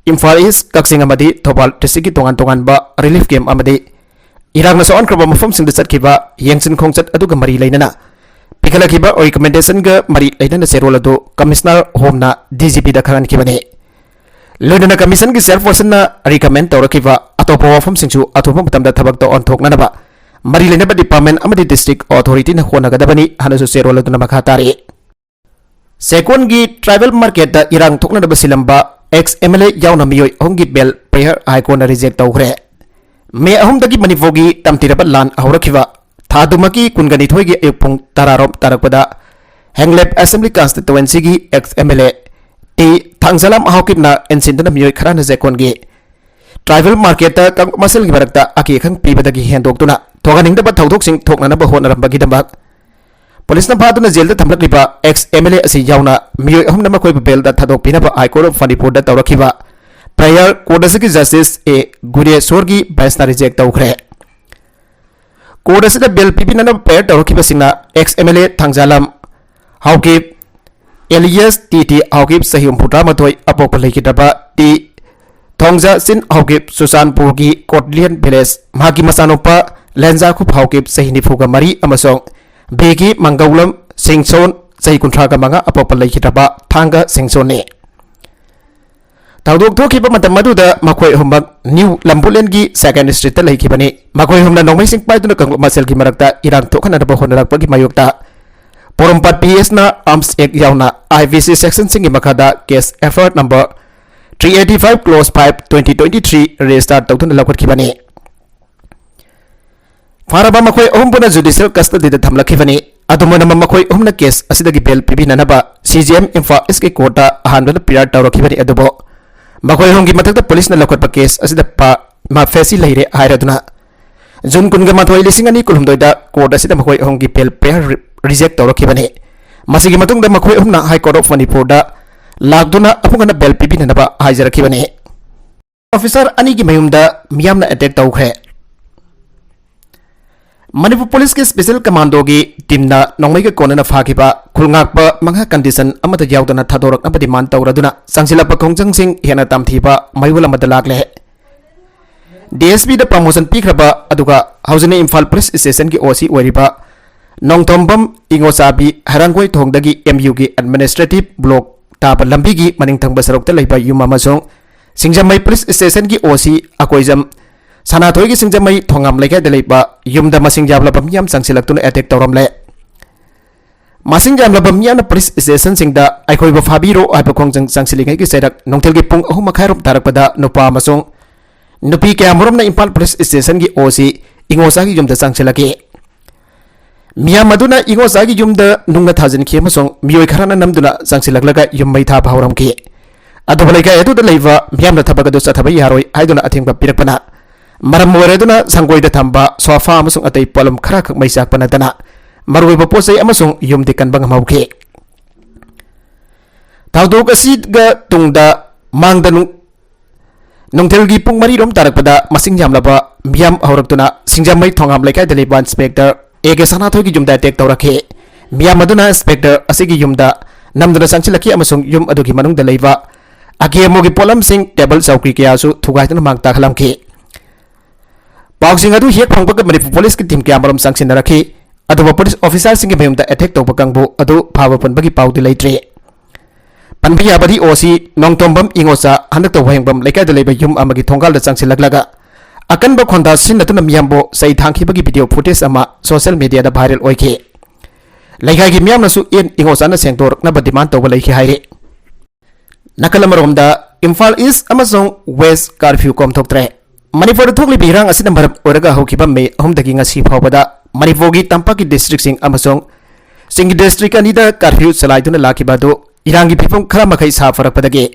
Imphal ꯏꯁ, ꯀꯛꯆꯤꯡ ꯑꯃꯗꯤ ꯊꯧꯕꯥꯜ district ꯀꯤ ꯇꯣꯉꯥꯟ ꯇꯣꯉꯥꯟꯕ relief camp ꯑꯃꯗꯤ ꯏꯔꯥꯡꯅ ꯁꯣꯛꯍꯟꯈ꯭ꯔꯕ ꯃꯐꯝꯁꯤꯡꯗ ꯆꯠꯈꯤꯕ ꯌꯦꯡꯁꯤꯟ ꯈꯣꯡꯆꯠ ꯑꯗꯨꯒ ꯃꯔꯤ ꯂꯩꯅꯅ ꯄꯤꯈꯠꯂꯛꯈꯤꯕ recommendation ꯒ ꯃꯔꯤ ꯂꯩꯅꯅ ꯆꯦꯔꯣꯜ ꯑꯗꯨ Commissioner Home ꯅ D G P ꯗ ꯈꯪꯍꯟꯈꯤꯕꯅꯤ꯫ ꯂꯣꯏꯅꯅ commission ꯒꯤ chairperson ꯅ recommend ꯇꯧꯔꯛꯈꯤꯕ ꯑꯇꯣꯞꯄ ꯋꯥꯐꯝꯁꯤꯡꯁꯨ ꯑꯊꯨꯕ ꯃꯇꯝꯗ ꯊꯕꯛꯇ ꯑꯣꯟꯊꯣꯛꯅꯅꯕ ꯃꯔꯤ ꯂꯩꯅꯕ department ꯑꯃꯗꯤ district authority ꯅ ꯍꯣꯠꯅꯒꯗꯕꯅꯤ ꯍꯥꯏꯅꯁꯨ ꯆꯦꯔꯣꯜ ꯑꯗꯨꯅ ꯃꯈꯥ ꯇꯥꯔꯤ꯫ ꯆꯦꯛꯀꯣꯟꯒꯤ tribal market ꯇ ꯏꯔꯥꯡ ꯊꯣꯛꯅꯅꯕ ꯁꯤꯜꯂꯝꯕ ex M L A ꯌꯥꯎꯅ ꯃꯤꯑꯣꯏ ꯑꯍꯨꯝꯒꯤ bail prayer High Court ꯅ reject ꯇꯧꯈ꯭ꯔꯦ꯫ ꯃꯦ ꯑꯍꯨꯝꯗꯒꯤ ꯃꯅꯤꯄꯨꯔꯒꯤ ꯇꯝꯊꯤꯔꯕ ꯂꯥꯟ ꯍꯧꯔꯛꯈꯤꯕ ꯊꯥꯗꯨꯃꯀꯤ ꯀꯨꯟꯒ ꯅꯤꯊꯣꯏꯒꯤ ꯑꯌꯨꯛ ꯄꯨꯡ ꯇꯔꯥ ꯔꯣꯝ ꯇꯥꯔꯛꯄꯗ ꯍꯦꯡꯂꯦꯞ Assembly Constituency ꯒꯤ ex M L A T Thangjalam ꯍꯥꯎꯀꯤꯞꯅ ꯏꯟꯁꯤꯟꯗꯨꯅ ꯃꯤꯑꯣꯏ ꯈꯔꯅ ꯆꯦꯛꯀꯣꯟꯒꯤ tribal market ꯇ ꯀꯥꯡꯂꯨꯞ ꯃꯁꯦꯜꯒꯤ ꯃꯔꯛꯇ ꯑꯀꯤ ꯑꯈꯪ ꯄꯤꯕꯗꯒꯤ ꯍꯦꯟꯗꯣꯛꯇꯨꯅ ꯊꯣꯛꯍꯟꯅꯤꯡꯗꯕ ꯊꯧꯗꯣꯛꯁꯤꯡ ꯊꯣꯛꯅꯅꯕ ꯍꯣꯠꯅꯔꯝꯕꯒꯤꯗꯃꯛ ꯄꯨꯂꯤꯁꯅ ꯐꯥꯗꯨꯅ ꯖꯦꯜꯗ ꯊꯝꯂꯛꯂꯤꯕ ex M L A ꯑꯁꯤ ꯌꯥꯎꯅ ꯃꯤꯑꯣꯏ ꯑꯍꯨꯝꯅ ꯃꯈꯣꯏꯕꯨ bail the ꯊꯥꯗꯣꯛꯄꯤꯅꯕ High Court of ꯃꯅꯤꯄꯨꯔꯗ ꯇꯧꯔꯛꯈꯤꯕ prayer court ꯑꯁꯤꯒꯤ Justice A ꯒꯨꯔꯦꯁꯣꯔꯒꯤ bench ꯅ reject ꯇꯧꯈ꯭ꯔꯦ꯫ Court ꯑꯁꯤꯗ bail ꯄꯤꯕꯤꯅꯅꯕ prayer ꯇꯧꯔꯛꯈꯤꯕꯁꯤꯡꯅ ex M L A ꯊꯥꯡꯖꯥꯂꯝ Haokip alias T T Haokip, ꯆꯍꯤ ꯍꯨꯝꯐꯨꯇꯔꯥ ꯃꯥꯊꯣꯏ, ꯑꯄꯣꯛꯄ ꯂꯩꯈꯤꯗ꯭ꯔꯕ T ꯊꯣꯡꯖꯥ ꯆꯤꯟ ꯍꯥꯎꯀꯤꯞ, ꯆꯨꯔꯆꯥꯟꯄꯨꯔꯒꯤ ꯀꯣꯠꯂꯤꯌꯟ village, ꯃꯍꯥꯛꯀꯤ ꯃꯆꯥꯅꯨꯄꯥ ꯂꯦꯟꯖꯥꯈꯨꯞ ꯍꯥꯎꯀꯤꯞ, ꯆꯍꯤ ꯅꯤꯐꯨꯒ ꯃꯔꯤ, ꯑꯃꯁꯨꯡ ꯕꯦꯒꯤ ꯃꯪꯒꯧꯂꯝ ꯁꯤꯡꯁꯣꯟ, ꯆꯍꯤ ꯀꯨꯟꯊ꯭ꯔꯥꯒ ꯃꯉꯥ, ꯑꯄꯣꯛꯄ ꯂꯩꯈꯤꯗ꯭ꯔꯕ ꯊꯥꯡꯒ ꯁꯤꯡꯁꯣꯟꯅꯤ꯫ ꯊꯧꯗꯣꯛ ꯊꯣꯛꯈꯤꯕ ꯃꯇꯝ ꯑꯗꯨꯗ ꯃꯈꯣꯏ ꯑꯍꯨꯝꯃꯛ ꯅ꯭ꯌꯨ ꯂꯝꯕꯨꯂꯦꯟꯒꯤ ꯁꯦꯀꯦꯟ ꯁ꯭ꯇ꯭ꯔꯤꯠꯇ ꯂꯩꯈꯤꯕꯅꯤ꯫ ꯃꯈꯣꯏ ꯑꯍꯨꯝꯅ ꯅꯣꯡꯃꯩꯁꯤꯡ ꯄꯥꯏꯗꯨꯅ ꯀꯥꯡꯂꯨꯞ ꯃꯁꯦꯜꯒꯤ ꯃꯔꯛꯇ ꯏꯔꯥꯡ ꯊꯣꯛꯍꯟꯅꯅꯕ ꯍꯣꯠꯅꯔꯛꯄꯒꯤ ꯃꯥꯌꯣꯛꯇ ꯄꯣꯔꯣꯝꯄꯥꯠ ꯄꯤ ꯑꯦꯁꯅ ꯑꯥꯔꯝꯁ ꯑꯦꯛ ꯌꯥꯎꯅ ꯑꯥꯏ ꯄꯤ ꯁꯤ ꯁꯦꯛꯁꯟꯁꯤꯡꯒꯤ ꯃꯈꯥꯗ case F I R number three eighty five close five twenty twenty three register ꯇꯧꯗꯨꯅ ꯂꯧꯈꯠꯈꯤꯕꯅꯤ꯫ ꯐꯥꯔꯕ ꯃꯈꯣꯏ ꯑꯍꯨꯝ ꯄꯨꯟꯅ ꯖꯨꯗꯤꯁꯤꯌꯦꯜ ꯀꯁꯇꯗꯤꯗ ꯊꯝꯂꯛꯈꯤꯕꯅꯤ꯫ ꯑꯗꯨꯝ ꯑꯣꯏꯅꯃꯛ, ꯃꯈꯣꯏ ꯑꯍꯨꯝꯅ ꯀꯦꯁ ꯑꯁꯤꯗꯒꯤ ꯕꯦꯜ ꯄꯤꯕꯤꯅꯅꯕ ꯁꯤ ꯖꯤ ꯑꯦꯝ ꯏꯝꯐꯥꯜ ꯏꯁꯀꯤ ꯀꯣꯔꯠꯇ ꯑꯍꯥꯟꯕꯗ ꯐꯤꯔꯥꯜ ꯇꯧꯔꯛꯈꯤꯕꯅꯤ꯫ ꯑꯗꯨꯕꯨ ꯃꯈꯣꯏ ꯑꯍꯨꯝꯒꯤ ꯃꯊꯛꯇ ꯄꯨꯂꯤꯁꯅ ꯂꯧꯈꯠꯄ ꯀꯦꯁ ꯑꯁꯤꯗ ꯄ-, ꯃꯐꯦꯁꯤ ꯂꯩꯔꯦ ꯍꯥꯏꯔꯗꯨꯅ ꯖꯨꯟ ꯀꯨꯟꯒ ꯃꯥꯊꯣꯏ, ꯂꯤꯁꯤꯡ ꯑꯅꯤ ꯀꯨꯟꯍꯨꯝꯗꯣꯏꯗ ꯀꯣꯔꯠ ꯑꯁꯤꯗ ꯃꯈꯣꯏ ꯑꯍꯨꯝꯒꯤ ꯕꯦꯜ ꯄꯦꯌꯔ ꯔꯤ-, ꯔꯤꯖꯦꯛ ꯇꯧꯔꯛꯈꯤꯕꯅꯤ꯫ ꯃꯁꯤꯒꯤ ꯃꯇꯨꯡꯗ ꯃꯈꯣꯏ ꯑꯍꯨꯝꯅ ꯍꯥꯏ ꯀꯣꯔꯠ ꯑꯣꯐ ꯃꯅꯤꯄꯨꯔꯗ ꯂꯥꯛꯇꯨꯅ ꯑꯃꯨꯛ ꯍꯟꯅ ꯕꯦꯜ ꯄꯤꯕꯤꯅꯅꯕ ꯍꯥꯏꯖꯔꯛꯈꯤꯕꯅꯤ꯫ ꯑꯣꯐꯤꯁꯥꯔ ꯑꯅꯤꯒꯤ ꯃꯌꯨꯝꯗ ꯃꯤꯌꯥꯝꯅ ꯑꯦꯇꯦꯛ ꯇꯧꯈ꯭ꯔꯦ꯫ ꯃꯅꯤꯄꯨꯔ ꯄꯨꯂꯤꯁꯀꯤ ꯁ꯭ꯄꯦꯁꯦꯜ ꯀꯃꯥꯟꯗꯣꯒꯤ ꯇꯤꯝꯅ ꯅꯣꯡꯃꯩꯒ ꯀꯣꯟꯅꯅ ꯐꯥꯈꯤꯕ ꯈꯨꯜꯉꯥꯛꯄ ꯃꯉꯥ ꯀꯟꯗꯤꯁꯟ ꯑꯃꯠꯇ ꯌꯥꯎꯗꯅ ꯊꯥꯗꯣꯔꯛꯅꯕ ꯗꯤꯃꯥꯟ ꯇꯧꯔꯗꯨꯅ ꯆꯪꯁꯤꯜꯂꯛꯄ ꯈꯣꯡꯖꯪꯁꯤꯡ ꯍꯦꯟꯅ ꯇꯝꯊꯤꯕ ꯃꯌꯣꯜ ꯑꯃꯗ ꯂꯥꯛꯂꯦ꯫ ꯗꯤ ꯑꯦꯁ ꯄꯤꯗ ꯄ꯭ꯔꯃꯣꯁꯟ ꯄꯤꯈ꯭ꯔꯕ ꯑꯗꯨꯒ ꯍꯧꯖꯤꯛꯅ ꯏꯝꯐꯥꯜ ꯄꯨꯂꯤꯁ ꯁ꯭ꯇꯦꯁꯟꯒꯤ ꯑꯣ ꯁꯤ ꯑꯣꯏꯔꯤꯕ ꯅꯣꯡꯊꯣꯝꯕꯝ ꯏꯉꯣꯆꯥꯕꯤ ꯍꯩꯔꯥꯡꯒꯣꯏ ꯊꯣꯡꯗꯒꯤ ꯑꯦꯝ ꯌꯨꯒꯤ ꯑꯦꯗꯃꯤꯅꯤꯁꯇ꯭ꯔꯦꯇꯤꯚ ꯕ꯭ꯂꯣꯛ ꯇꯥꯕ ꯂꯝꯕꯤꯒꯤ ꯃꯅꯤꯡ ꯊꯪꯕ ꯁꯔꯨꯛꯇ ꯂꯩꯕ ꯌꯨꯝ ꯑꯃꯁꯨꯡ ꯁꯤꯡꯖꯃꯩ ꯄꯨꯂꯤꯁ ꯁ꯭ꯇꯦꯁꯟꯒꯤ ꯑꯣ ꯁꯤ ꯑꯀꯣꯏꯖꯝ ꯁꯅꯥꯊꯣꯏꯒꯤ ꯁꯤꯡꯖꯃꯩ ꯊꯣꯉꯥꯝ ꯂꯩꯀꯥꯏꯗ ꯂꯩꯕ ꯌꯨꯝꯗ ꯃꯁꯤꯡ ꯌꯥꯝꯂꯕ ꯃꯤꯌꯥꯝ ꯆꯪꯁꯤꯜꯂꯛꯇꯨꯅ ꯑꯦꯇꯦꯛ ꯇꯧꯔꯝꯂꯦ꯫ ꯃꯁꯤꯡ ꯌꯥꯝꯂꯕ ꯃꯤꯌꯥꯝꯅ ꯄꯨꯂꯤꯁ ꯁ꯭ꯇꯦꯁꯟꯁꯤꯡꯗ "ꯑꯩꯈꯣꯏꯕꯨ ꯐꯥꯕꯤꯔꯣ" ꯍꯥꯏꯕ ꯈꯣꯡꯖꯪ ꯆꯪꯁꯤꯜꯂꯤꯉꯩꯒꯤ ꯆꯩꯔꯛ ꯅꯨꯡꯊꯤꯜꯒꯤ ꯄꯨꯡ ꯑꯍꯨꯝ ꯃꯈꯥꯏꯔꯣꯝ ꯇꯥꯔꯛꯄꯗ ꯅꯨꯄꯥ ꯑꯃꯁꯨꯡ ꯅꯨꯄꯤ ꯀꯌꯥꯃꯔꯨꯝꯅ ꯏꯝꯐꯥꯜ ꯄꯨꯂꯤꯁ ꯁ꯭ꯇꯦꯁꯟꯒꯤ ꯑꯣ ꯁꯤ ꯏꯉꯣꯆꯥꯒꯤ ꯌꯨꯝꯗ ꯆꯪꯁꯤꯜꯂꯛꯈꯤ꯫ ꯃꯤꯌꯥꯝ ꯑꯗꯨꯅ ꯏꯉꯣꯆꯥꯒꯤ ꯌꯨꯝꯗ ꯅꯨꯡꯅ ꯊꯥꯖꯤꯟꯈꯤ ꯑꯃꯁꯨꯡ ꯃꯤꯑꯣꯏ ꯈꯔꯅ ꯅꯝꯗꯨꯅ ꯆꯪꯁꯤꯜꯂꯛꯂꯒ ꯌꯨꯝ ꯃꯩ ꯊꯥꯕ ꯍꯧꯔꯝꯈꯤ꯫ ꯑꯗꯨꯕꯨ ꯂꯩꯀꯥꯏ ꯑꯗꯨꯗ ꯂꯩꯕ ꯃꯤꯌꯥꯝꯅ ꯊꯕꯛ ꯑꯗꯨ ꯆꯠꯊꯕ ꯌꯥꯔꯣꯏ ꯍꯥꯏꯗꯨꯅ ꯑꯊꯤꯡꯕ ꯄꯤꯔꯛꯄꯅ ꯃꯔꯝ ꯑꯣꯏꯔꯗꯨꯅ ꯁꯪꯒꯣꯏꯗ ꯊꯝꯕ ꯁꯣꯐꯥ ꯑꯃꯁꯨꯡ ꯑꯇꯩ ꯄꯣꯠꯂꯝ ꯈꯔꯈꯛ ꯃꯩ ꯆꯥꯛꯄ ꯅꯠꯇꯅ ꯃꯔꯨꯑꯣꯏꯕ ꯄꯣꯠ ꯆꯩ ꯑꯃꯁꯨꯡ ꯌꯨꯝꯗꯤ ꯀꯟꯕ ꯉꯝꯍꯧꯈꯤ꯫ ꯊꯧꯗꯣꯛ ꯑꯁꯤꯒ ꯇꯨꯡꯗ ꯃꯥꯡꯗ ꯅꯨꯡ-, ꯅꯨꯡꯊꯤꯜꯒꯤ ꯄꯨꯡ ꯃꯔꯤꯔꯣꯝ ꯇꯥꯔꯛꯄꯗ ꯃꯁꯤꯡ ꯌꯥꯝꯂꯕ ꯃꯤꯌꯥꯝ ꯍꯧꯔꯛꯇꯨꯅ ꯁꯤꯡꯖꯃꯩ ꯊꯣꯉꯥꯝ ꯂꯩꯀꯥꯏꯗ ꯂꯩꯕ ꯏꯟꯁꯄꯦꯛꯇꯔ ꯑꯦ ꯀꯦ ꯁꯅꯥꯊꯣꯏꯒꯤ ꯌꯨꯝꯗ ꯑꯦꯇꯦꯛ ꯇꯧꯔꯛꯈꯤ꯫ ꯃꯤꯌꯥꯝ ꯑꯗꯨꯅ ꯏꯟꯁꯄꯦꯛꯇꯔ ꯑꯁꯤꯒꯤ ꯌꯨꯝꯗ ꯅꯝꯗꯨꯅ ꯆꯪꯁꯤꯜꯂꯛꯈꯤ ꯑꯃꯁꯨꯡ ꯌꯨꯝ ꯑꯗꯨꯒꯤ ꯃꯅꯨꯡꯗ ꯂꯩꯕ ꯑꯀꯦ ꯑꯃꯣꯒꯤ ꯄꯣꯠꯂꯝꯁꯤꯡ, ꯇꯦꯕꯜ ꯆꯧꯀ꯭ꯔꯤ ꯀꯌꯥꯁꯨ ꯊꯨꯒꯥꯏꯗꯨꯅ ꯃꯥꯡ ꯇꯥꯛꯍꯜꯂꯝꯈꯤ꯫ ꯄꯥꯎꯁꯤꯡ ꯑꯗꯨ ꯍꯦꯛ ꯐꯪꯕꯒ ꯃꯅꯤꯄꯨꯔ ꯄꯨꯂꯤꯁꯀꯤ ꯇꯤꯝ ꯀꯌꯥꯃꯔꯨꯝ ꯆꯪꯁꯤꯟꯅꯔꯛꯈꯤ꯫ ꯑꯗꯨꯕꯨ ꯄꯨꯂꯤꯁ ꯑꯣꯐꯤꯁꯥꯔꯁꯤꯡꯒꯤ ꯃꯌꯨꯝꯗ ꯑꯦꯇꯦꯛ ꯇꯧꯕ ꯀꯥꯡꯕꯨ ꯑꯗꯨ ꯐꯥꯕ ꯄꯨꯟꯕꯒꯤ ꯄꯥꯎꯗꯤ ꯂꯩꯇ꯭ꯔꯤ꯫ ꯄꯟꯕ ꯌꯥꯕꯗꯤ ꯑꯣ ꯁꯤ ꯅꯣꯡꯊꯣꯝꯕꯝ ꯏꯉꯣꯆꯥ ꯍꯟꯗꯛꯇ ꯋꯥꯍꯦꯡꯕꯝ ꯂꯩꯀꯥꯏꯗ ꯂꯩꯕ ꯌꯨꯝ ꯑꯃꯒꯤ ꯊꯣꯡꯒꯥꯜꯗ ꯆꯪꯁꯤꯜꯂꯛꯂꯒ ꯑꯀꯟꯕ ꯈꯣꯟꯗꯥ ꯁꯤꯖꯤꯟꯅꯗꯨꯅ ꯃꯤꯌꯥꯝꯕꯨ ꯆꯩ ꯊꯥꯡꯈꯤꯕꯒꯤ ꯚꯤꯗꯤꯑꯣ ꯐꯨꯇꯦꯖ ꯑꯃ ꯁꯣꯁꯤꯌꯦꯜ ꯃꯤꯗꯤꯌꯥꯗ ꯚꯥꯏꯔꯦꯜ ꯑꯣꯏꯈꯤ꯫ ꯂꯩꯀꯥꯏꯒꯤ ꯃꯤꯌꯥꯝꯅꯁꯨ ꯑꯦꯟ ꯏꯉꯣꯆꯥꯅ ꯁꯦꯡꯗꯣꯔꯛꯅꯕ ꯗꯤꯃꯥꯟ ꯇꯧꯕ ꯂꯩꯈꯤ ꯍꯥꯏꯔꯤ꯫ ꯅꯥꯀꯜ ꯑꯃꯔꯣꯝꯗ ꯏꯝꯐꯥꯜ ꯏꯁ ꯑꯃꯁꯨꯡ ꯋꯦꯁ ꯀꯥꯔꯐ꯭ꯌꯨ ꯀꯣꯝꯊꯣꯛꯇ꯭ꯔꯦ꯫ ꯃꯅꯤꯄꯨꯔꯗ ꯊꯣꯛꯂꯤꯕ ꯏꯔꯥꯡ ꯑꯁꯤꯅ ꯃꯔꯝ ꯑꯣꯏꯔꯒ ꯍꯧꯈꯤꯕ ꯃꯦ ꯑꯍꯨꯝꯗꯒꯤ ꯉꯁꯤ ꯐꯥꯎꯕꯗ ꯃꯅꯤꯄꯨꯔꯒꯤ ꯇꯝꯄꯥꯛꯀꯤ ꯗꯤꯁꯇ꯭ꯔꯤꯛꯁꯤꯡ ꯑꯃꯁꯨꯡ ꯆꯤꯡꯒꯤ ꯗꯤꯁꯇ꯭ꯔꯤꯛ ꯑꯅꯤꯗ ꯀꯥꯔꯐ꯭ꯌꯨ ꯆꯂꯥꯏꯗꯨꯅ ꯂꯥꯛꯈꯤꯕ ꯑꯗꯨ ꯏꯔꯥꯡꯒꯤ ꯐꯤꯕꯝ ꯈꯔ ꯃꯈꯩ ꯁꯥꯐꯔꯛꯄꯗꯒꯤ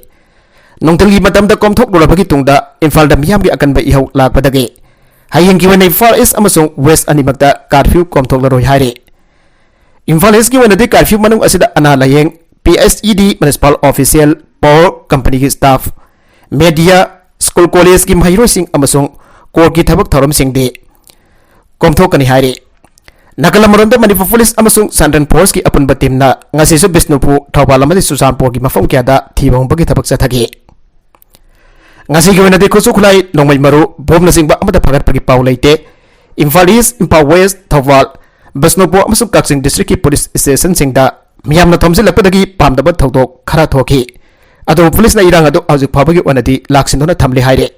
ꯅꯨꯡꯊꯤꯜꯒꯤ ꯃꯇꯝꯗ ꯀꯣꯝꯊꯣꯛꯂꯨꯔꯕꯒꯤ ꯇꯨꯡꯗ ꯏꯝꯐꯥꯜꯗ ꯃꯤꯌꯥꯝꯒꯤ ꯑꯀꯟꯕ ꯏꯍꯧ ꯂꯥꯛꯄꯗꯒꯤ ꯍꯌꯦꯡꯒꯤ ꯑꯣꯏꯅ ꯏꯝꯐꯥꯜ ꯏꯁ ꯑꯃꯁꯨꯡ ꯋꯦꯁ ꯑꯅꯤꯃꯛꯇ ꯀꯥꯔꯐ꯭ꯌꯨ ꯀꯣꯝꯊꯣꯛꯂꯔꯣꯏ ꯍꯥꯏꯔꯤ꯫ ꯏꯝꯐꯥꯜ ꯏꯁꯀꯤ ꯑꯣꯏꯅꯗꯤ ꯀꯥꯔꯐ꯭ꯌꯨ ꯃꯅꯨꯡ ꯑꯁꯤꯗ ꯑꯅꯥ ꯂꯥꯌꯦꯡ, ꯄꯤ ꯑꯩꯆ ꯏ ꯗꯤ, ꯃ꯭ꯌꯨꯅꯤꯁꯤꯄꯥꯜ ꯑꯣꯐꯤꯁꯤꯌꯦꯜ, ꯄꯥꯋꯔ ꯀꯝꯄꯅꯤꯒꯤ ꯁ꯭ꯇꯥꯐ, ꯃꯦꯗꯤꯌꯥ, ꯁ꯭ꯀꯨꯜ ꯀꯣꯂꯦꯖꯀꯤ ꯃꯍꯩꯔꯣꯏꯁꯤꯡ ꯑꯃꯁꯨꯡ ꯀꯣꯔꯠꯀꯤ ꯊꯕꯛ ꯊꯧꯔꯝꯁꯤꯡꯗꯤ ꯀꯣꯝꯊꯣꯛꯀꯅꯤ ꯍꯥꯏꯔꯤ꯫ ꯅꯥꯀꯜ ꯑꯃꯔꯣꯝꯗ ꯃꯅꯤꯄꯨꯔ ꯄꯨꯂꯤꯁ ꯑꯃꯁꯨꯡ ꯁꯟꯇ꯭ꯔꯦꯜ ꯐꯣꯔꯁꯀꯤ ꯑꯄꯨꯟꯕ ꯇꯤꯝꯅ ꯉꯁꯤꯁꯨ ꯕꯤꯁꯅꯨꯄꯨꯔ, ꯊꯧꯕꯥꯜ ꯑꯃꯗꯤ ꯆꯨꯔꯆꯥꯟꯄꯨꯔꯒꯤ ꯃꯐꯝ ꯀꯌꯥꯗ ꯊꯤꯕ ꯍꯨꯝꯕꯒꯤ ꯊꯕꯛ ꯆꯠꯊꯈꯤ꯫ ꯉꯁꯤꯒꯤ ꯑꯣꯏꯅꯗꯤ ꯈꯨꯠꯁꯨ ꯈꯨꯠꯂꯥꯏ, ꯅꯣꯡꯃꯩ ꯃꯔꯨ, ꯕꯣꯝꯅꯆꯤꯡꯕ ꯑꯃꯠꯇ ꯐꯥꯒꯠꯄꯒꯤ ꯄꯥꯎ ꯂꯩꯇꯦ꯫ ꯏꯝꯐꯥꯜ ꯏꯁ, ꯏꯝꯐꯥꯜ ꯋꯦꯁ, ꯊꯧꯕꯥꯜ, ꯕꯤꯁꯅꯨꯄꯨꯔ ꯑꯃꯁꯨꯡ ꯀꯛꯆꯤꯡ ꯗꯤꯁꯇ꯭ꯔꯤꯛꯀꯤ ꯄꯨꯂꯤꯁ ꯁ꯭ꯇꯦꯁꯟꯁꯤꯡꯗ ꯃꯤꯌꯥꯝꯅ ꯊꯣꯝꯖꯤꯜꯂꯛꯄꯗꯒꯤ ꯄꯥꯝꯗꯕ ꯊꯧꯗꯣꯛ ꯈꯔ ꯊꯣꯛꯈꯤ꯫ ꯑꯗꯨꯕꯨ ꯄꯨꯂꯤꯁꯅ ꯏꯔꯥꯡ ꯑꯗꯨ ꯍꯧꯖꯤꯛ ꯐꯥꯎꯕꯒꯤ ꯑꯣꯏꯅꯗꯤ ꯂꯥꯛꯁꯤꯟꯗꯨꯅ ꯊꯝꯂꯤ ꯍꯥꯏꯔꯤ꯫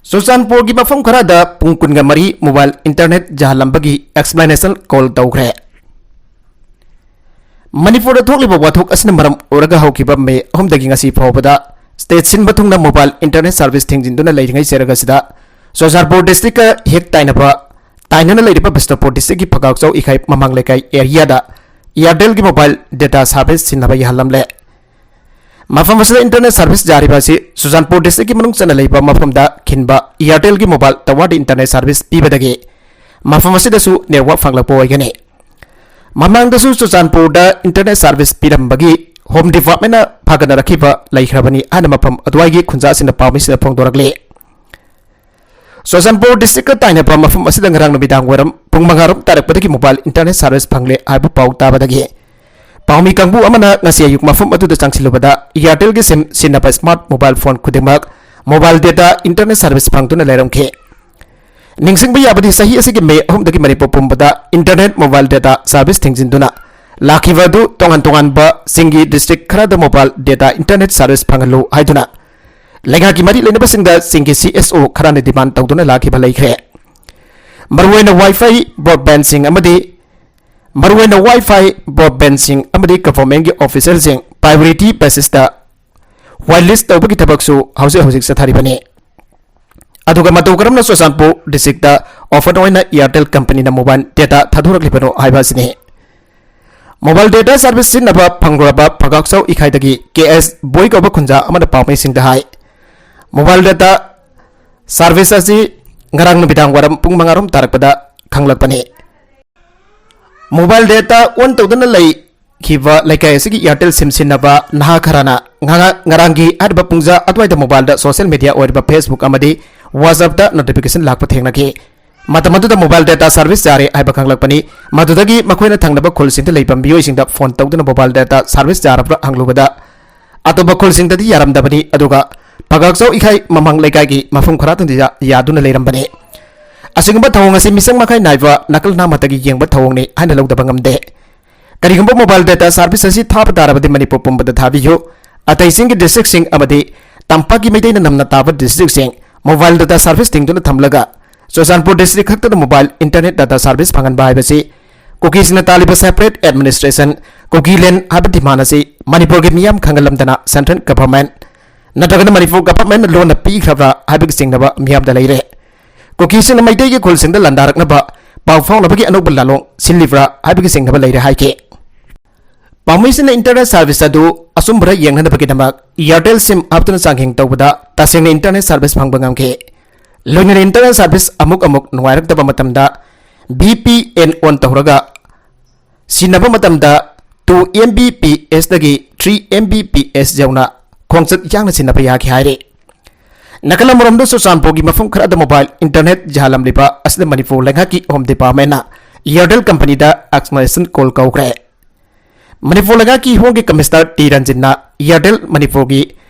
ꯆꯨꯔꯆꯥꯟꯄꯨꯔꯒꯤ ꯃꯐꯝ ꯈꯔꯗ ꯄꯨꯡ ꯀꯨꯟꯒ ꯃꯔꯤ ꯃꯣꯕꯥꯏꯜ ꯏꯟꯇꯔꯅꯦꯠ ꯌꯥꯍꯜꯂꯝꯕꯒꯤ ꯑꯦꯛꯁꯄ꯭ꯂꯦꯅꯦꯁꯟ ꯀꯣꯜ ꯇꯧꯈ꯭ꯔꯦ꯫ ꯃꯅꯤꯄꯨꯔꯗ ꯊꯣꯛꯂꯤꯕ ꯋꯥꯊꯣꯛ ꯑꯁꯤꯅ ꯃꯔꯝ ꯑꯣꯏꯔꯒ ꯍꯧꯈꯤꯕ ꯃꯦ ꯑꯍꯨꯝꯗꯒꯤ ꯉꯁꯤ ꯐꯥꯎꯕꯗ ꯁ꯭ꯇꯦꯠ ꯁꯤꯟꯕ ꯊꯨꯡꯅ ꯃꯣꯕꯥꯏꯜ ꯏꯟꯇꯔꯅꯦꯠ ꯁꯥꯔꯚꯤꯁ ꯊꯤꯡꯖꯤꯟꯗꯨꯅ ꯂꯩꯔꯤꯉꯩ ꯆꯩꯔꯛ ꯑꯁꯤꯗ ꯆꯨꯔꯆꯥꯟꯄꯨꯔ ꯗꯤꯁꯇ꯭ꯔꯤꯛꯀ ꯍꯦꯛ ꯇꯥꯏꯅꯕ, ꯇꯥꯏꯅꯅ ꯂꯩꯔꯤꯕ ꯕꯤꯁꯅꯨꯄꯨꯔ ꯗꯤꯁꯇ꯭ꯔꯤꯛꯀꯤ ꯐꯒꯥꯎꯆꯧ ꯏꯈꯥꯏ ꯃꯃꯥꯡ ꯂꯩꯀꯥꯏ ꯑꯦꯔꯤꯌꯥꯗ ꯏꯌꯥꯔꯇꯦꯜꯒꯤ ꯃꯣꯕꯥꯏꯜ ꯗꯦꯇꯥ ꯁꯥꯔꯚꯤꯁ ꯁꯤꯟꯅꯕ ꯌꯥꯍꯜꯂꯝꯂꯦ꯫ ꯃꯐꯝ ꯑꯁꯤꯗ ꯏꯟꯇꯔꯅꯦꯠ ꯁꯥꯔꯚꯤꯁ ꯌꯥꯔꯤꯕ ꯑꯁꯤ ꯆꯨꯔꯆꯥꯟꯄꯨꯔ ꯗꯤꯁꯇ꯭ꯔꯤꯛꯀꯤ ꯃꯅꯨꯡ ꯆꯟꯅ ꯂꯩꯕ ꯃꯐꯝꯗ ꯈꯤꯟꯕ ꯏꯌꯥꯔꯇꯦꯜꯒꯤ ꯃꯣꯕꯥꯏꯜ ꯇꯋꯥꯔꯗ ꯏꯟꯇꯔꯅꯦꯠ ꯁꯥꯔꯚꯤꯁ ꯄꯤꯕꯗꯒꯤ ꯃꯐꯝ ꯑꯁꯤꯗꯁꯨ ꯅꯦꯠꯋꯥꯔꯛ ꯐꯪꯂꯛꯄ ꯑꯣꯏꯒꯅꯤ꯫ ꯃꯃꯥꯡꯗꯁꯨ ꯆꯨꯔꯆꯥꯟꯄꯨꯔꯗ ꯏꯟꯇꯔꯅꯦꯠ ꯁꯥꯔꯚꯤꯁ ꯄꯤꯔꯝꯕꯒꯤ ꯍꯣꯝ ꯗꯤꯄꯥꯔꯠꯃꯦꯟꯅ ꯐꯥꯒꯠꯅꯔꯛꯈꯤꯕ ꯂꯩꯈ꯭ꯔꯕꯅꯤ ꯍꯥꯏꯅ ꯃꯐꯝ ꯑꯗꯨꯋꯥꯏꯒꯤ ꯈꯨꯟꯖꯥꯁꯤꯡꯅ ꯄꯥꯎꯃꯤꯁꯤꯡꯗ ꯐꯣꯡꯗꯣꯔꯛꯂꯤ꯫ ꯆꯨꯔꯆꯥꯟꯄꯨꯔ ꯗꯤꯁꯇ꯭ꯔꯤꯛꯀ ꯇꯥꯏꯅꯕ ꯃꯐꯝ ꯑꯁꯤꯗ ꯉꯔꯥꯡ ꯅꯨꯃꯤꯗꯥꯡ ꯋꯥꯏꯔꯝ ꯄꯨꯡ ꯃꯉꯥ ꯔꯣꯝ ꯇꯥꯔꯛꯄꯗꯒꯤ ꯃꯣꯕꯥꯏꯜ ꯏꯟꯇꯔꯅꯦꯠ ꯁꯥꯔꯚꯤꯁ ꯐꯪꯂꯦ ꯍꯥꯏꯕ ꯄꯥꯎ ꯇꯥꯕꯗꯒꯤ ꯄꯥꯎꯃꯤ ꯀꯥꯡꯕꯨ ꯑꯃꯅ ꯉꯁꯤ ꯑꯌꯨꯛ ꯃꯐꯝ ꯑꯗꯨꯗ ꯆꯪꯁꯤꯜꯂꯨꯕꯗ ꯏꯌꯥꯔꯇꯦꯜꯒꯤ ꯁꯤꯝ ꯁꯤꯖꯤꯟꯅꯕ ꯁ꯭ꯃꯥꯔꯠ ꯃꯣꯕꯥꯏꯜ ꯐꯣꯟ ꯈꯨꯗꯤꯡꯃꯛ ꯃꯣꯕꯥꯏꯜ ꯗꯦꯇꯥ ꯏꯟꯇꯔꯅꯦꯠ ꯁꯥꯔꯚꯤꯁ ꯐꯪꯗꯨꯅ ꯂꯩꯔꯝꯈꯤ꯫ ꯅꯤꯡꯁꯤꯡꯕ ꯌꯥꯕꯗꯤ ꯆꯍꯤ ꯑꯁꯤꯒꯤ ꯃꯦ ꯑꯍꯨꯝꯗꯒꯤ ꯃꯅꯤꯄꯨꯔ ꯄꯨꯝꯕꯗ ꯏꯟꯇꯔꯅꯦꯠ ꯃꯣꯕꯥꯏꯜ ꯗꯦꯇꯥ ꯁꯥꯔꯚꯤꯁ ꯊꯤꯡꯖꯤꯟꯗꯨꯅ ꯂꯥꯛꯈꯤꯕ ꯑꯗꯨ ꯇꯣꯉꯥꯟ ꯇꯣꯉꯥꯟꯕ ꯆꯤꯡꯒꯤ district ꯈꯔꯗ mobile data internet service ꯐꯪꯍꯜꯂꯨ ꯍꯥꯏꯗꯨꯅ ꯂꯩꯉꯥꯛꯀꯤ ꯃꯔꯤ ꯂꯩꯅꯕꯁꯤꯡꯗ ꯆꯤꯡꯒꯤ C S O ꯈꯔꯅ demand ꯇꯧꯗꯨꯅ ꯂꯥꯛꯈꯤꯕ ꯂꯩꯈ꯭ꯔꯦ꯫ ꯃꯔꯨꯑꯣꯏꯅ Wi-Fi broadbandꯁꯤꯡ ꯑꯃꯗꯤ ꯃꯔꯨꯑꯣꯏꯅ Wi-Fi broadbandꯁꯤꯡ ꯑꯃꯗꯤ governmentꯀꯤ officialꯁꯤꯡ priority basisꯇ whitelist ꯇꯧꯕꯒꯤ ꯊꯕꯛꯁꯨ ꯍꯧꯖꯤꯛ ꯍꯧꯖꯤꯛ ꯆꯠꯊꯔꯤꯕꯅꯤ꯫ ꯑꯗꯨꯒ ꯃꯇꯧ ꯀꯔꯝꯅ ꯆꯨꯔꯆꯥꯟꯄꯨꯔ districtꯇ offer ꯑꯣꯏꯅ Airtel companyꯅ mobile data ꯊꯥꯗꯣꯔꯛꯂꯤꯕꯅꯣ ꯍꯥꯏꯕ ꯑꯁꯤꯅꯤ꯫ Mobile data service ꯁꯤꯖꯤꯟꯅꯕ ꯐꯪꯂꯨꯔꯕ ꯐꯒꯥꯛꯆꯧ ꯏꯈꯥꯏꯗꯒꯤ K S ꯕꯣꯏ ꯀꯧꯕ ꯈꯨꯟꯖꯥ ꯑꯃꯅ ꯄꯥꯎꯃꯤꯁꯤꯡꯗ ꯍꯥꯏ, mobile data service ꯑꯁꯤ ꯉꯔꯥꯡ ꯅꯨꯃꯤꯗꯥꯡ ꯋꯥꯏꯔꯝ ꯄꯨꯡ ꯃꯉꯥ ꯔꯣꯝ ꯇꯥꯔꯛꯄꯗ ꯈꯪꯂꯛꯄꯅꯤ꯫ Mobile data on ꯇꯧꯗꯨꯅ ꯂꯩꯈꯤꯕ ꯂꯩꯀꯥꯏ ꯑꯁꯤꯒꯤ Airtel SIM ꯁꯤꯖꯤꯟꯅꯕ ꯅꯍꯥ ꯈꯔꯅ ꯉꯍꯥ-, ꯉꯔꯥꯡꯒꯤ ꯍꯥꯏꯔꯤꯕ ꯄꯨꯡꯖꯥ ꯑꯗꯨꯋꯥꯏꯗ mobileꯗ social media ꯑꯣꯏꯔꯤꯕ Facebook ꯑꯃꯗꯤ WhatsAppꯇ notification ꯂꯥꯛꯄ ꯊꯦꯡꯅꯈꯤ꯫ ꯃꯇꯝ ꯑꯗꯨꯗ mobile data service ꯌꯥꯔꯦ ꯍꯥꯏꯕ ꯈꯪꯂꯛꯄꯅꯤ꯫ ꯃꯗꯨꯗꯒꯤ ꯃꯈꯣꯏꯅ ꯊꯪꯅꯕ ꯈꯨꯜꯁꯤꯡꯗ ꯂꯩꯕ ꯃꯤꯑꯣꯏꯁꯤꯡꯗ phone ꯇꯧꯗꯨꯅ mobile data service ꯌꯥꯔꯕ꯭ꯔꯥ ꯍꯪꯂꯨꯕꯗ, ꯑꯇꯣꯞꯄ ꯈꯨꯜꯁꯤꯡꯗꯗꯤ ꯌꯥꯔꯝꯗꯕꯅꯤ, ꯑꯗꯨꯒ ꯐꯒꯥꯛꯆꯧ ꯏꯈꯥꯏ ꯃꯃꯥꯡ ꯂꯩꯀꯥꯏꯒꯤ ꯃꯐꯝ ꯈꯔꯗꯗꯤ ꯌꯥ-, ꯌꯥꯗꯨꯅ ꯂꯩꯔꯝꯕꯅꯤ꯫ ꯑꯁꯤꯒꯨꯝꯕ ꯊꯧꯑꯣꯡ ꯑꯁꯤ ꯃꯤꯆꯪ ꯃꯈꯥꯏ ꯅꯥꯏꯕ ꯅꯥꯀꯜ ꯅꯥꯝꯃꯇꯒꯤ ꯌꯦꯡꯕ ꯊꯧꯑꯣꯡꯅꯤ ꯍꯥꯏꯅ ꯂꯧꯗꯕ ꯉꯝꯗꯦ꯫ ꯀꯔꯤꯒꯨꯝꯕ mobile data service ꯑꯁꯤ ꯊꯥꯕ ꯇꯥꯔꯕꯗꯤ ꯃꯅꯤꯄꯨꯔ ꯄꯨꯝꯕꯗ ꯊꯥꯕꯤꯌꯨ꯫ ꯑꯇꯩꯁꯤꯡꯒꯤ districtꯁꯤꯡ ꯑꯃꯗꯤ ꯇꯝꯄꯥꯛꯀꯤ ꯃꯩꯇꯩꯅ ꯅꯝꯅ ꯇꯥꯕ districtꯁꯤꯡ mobile data service ꯊꯤꯡꯗꯨꯅ ꯊꯝꯂꯒ ꯆꯨꯔꯆꯥꯟꯄꯨꯔ district ꯈꯛꯇꯗ mobile internet data service ꯐꯪꯍꯟꯕ ꯍꯥꯏꯕꯁꯤ ꯀꯨꯀꯤꯁꯤꯡꯅ ꯇꯥꯜꯂꯤꯕ separate administration, ꯀꯨꯀꯤꯂꯦꯟ ꯍꯥꯏꯕ demand ꯑꯁꯤ ꯃꯅꯤꯄꯨꯔꯒꯤ ꯃꯤꯌꯥꯝ ꯈꯪꯍꯜꯂꯝꯗꯅ central government ꯅꯠꯇ꯭ꯔꯒꯅ ꯃꯅꯤꯄꯨꯔ governmentꯅ ꯂꯣꯟꯅ ꯄꯤꯈ꯭ꯔꯕ꯭ꯔꯥ ꯍꯥꯏꯕꯒꯤ ꯆꯤꯡꯅꯕ ꯃꯤꯌꯥꯝꯗ ꯂꯩꯔꯦ꯫ ꯀꯨꯀꯤꯁꯤꯡꯅ ꯃꯩꯇꯩꯒꯤ ꯈꯨꯜꯁꯤꯡꯗ ꯂꯥꯟꯗꯥꯔꯛꯅꯕ ꯄꯥꯎ ꯐꯥꯎꯅꯕꯒꯤ ꯑꯅꯧꯕ ꯂꯥꯂꯣꯡ ꯁꯤꯜꯂꯤꯕ꯭ꯔꯥ ꯍꯥꯏꯕꯒꯤ ꯆꯤꯡꯅꯕ ꯂꯩꯔꯦ ꯍꯥꯏꯈꯤ꯫ ꯄꯥꯝꯃꯤꯁꯤꯡꯅ internet service ꯑꯗꯨ ꯑꯆꯨꯝꯕꯔ ꯌꯦꯡꯅꯅꯕꯒꯤꯗꯃꯛ Airtel SIM ꯍꯥꯞꯇꯨꯅ ꯆꯥꯡꯌꯦꯡ ꯇꯧꯕꯗ ꯇꯁꯦꯡꯅ internet service ꯐꯪꯕ ꯉꯝꯈꯤ꯫ ꯂꯣꯏꯅꯅ internet service ꯑꯃꯨꯛ ꯑꯃꯨꯛ ꯅꯨꯡꯉꯥꯏꯔꯛꯇꯕ ꯃꯇꯝꯗ V P N on ꯇꯧꯔꯒ ꯁꯤꯟꯅꯕ ꯃꯇꯝꯗ two M B P S ꯗꯒꯤ three M B P S ꯌꯧꯅ ꯈꯣꯡꯆꯠ ꯌꯥꯡꯅ ꯁꯤꯟꯅꯕ ꯌꯥꯈꯤ ꯍꯥꯏꯔꯤ꯫ ꯅꯥꯀꯜ ꯑꯃꯔꯣꯝꯗ ꯆꯨꯔꯆꯥꯟꯄꯨꯔꯒꯤ ꯃꯐꯝ ꯈꯔꯗ mobile internet ꯌꯥꯍꯜꯂꯝꯂꯤꯕ ꯑꯁꯤꯗ ꯃꯅꯤꯄꯨꯔ ꯂꯩꯉꯥꯛꯀꯤ Home Departmentꯅ Airtel companyꯗ explanation call ꯀꯧꯈ꯭ꯔꯦ꯫ Manipur ꯂꯩꯉꯥꯛꯀꯤ Homeꯒꯤ Commissioner T ꯔꯟꯖꯤꯟꯅ Airtel ꯃꯅꯤꯄꯨꯔꯒꯤ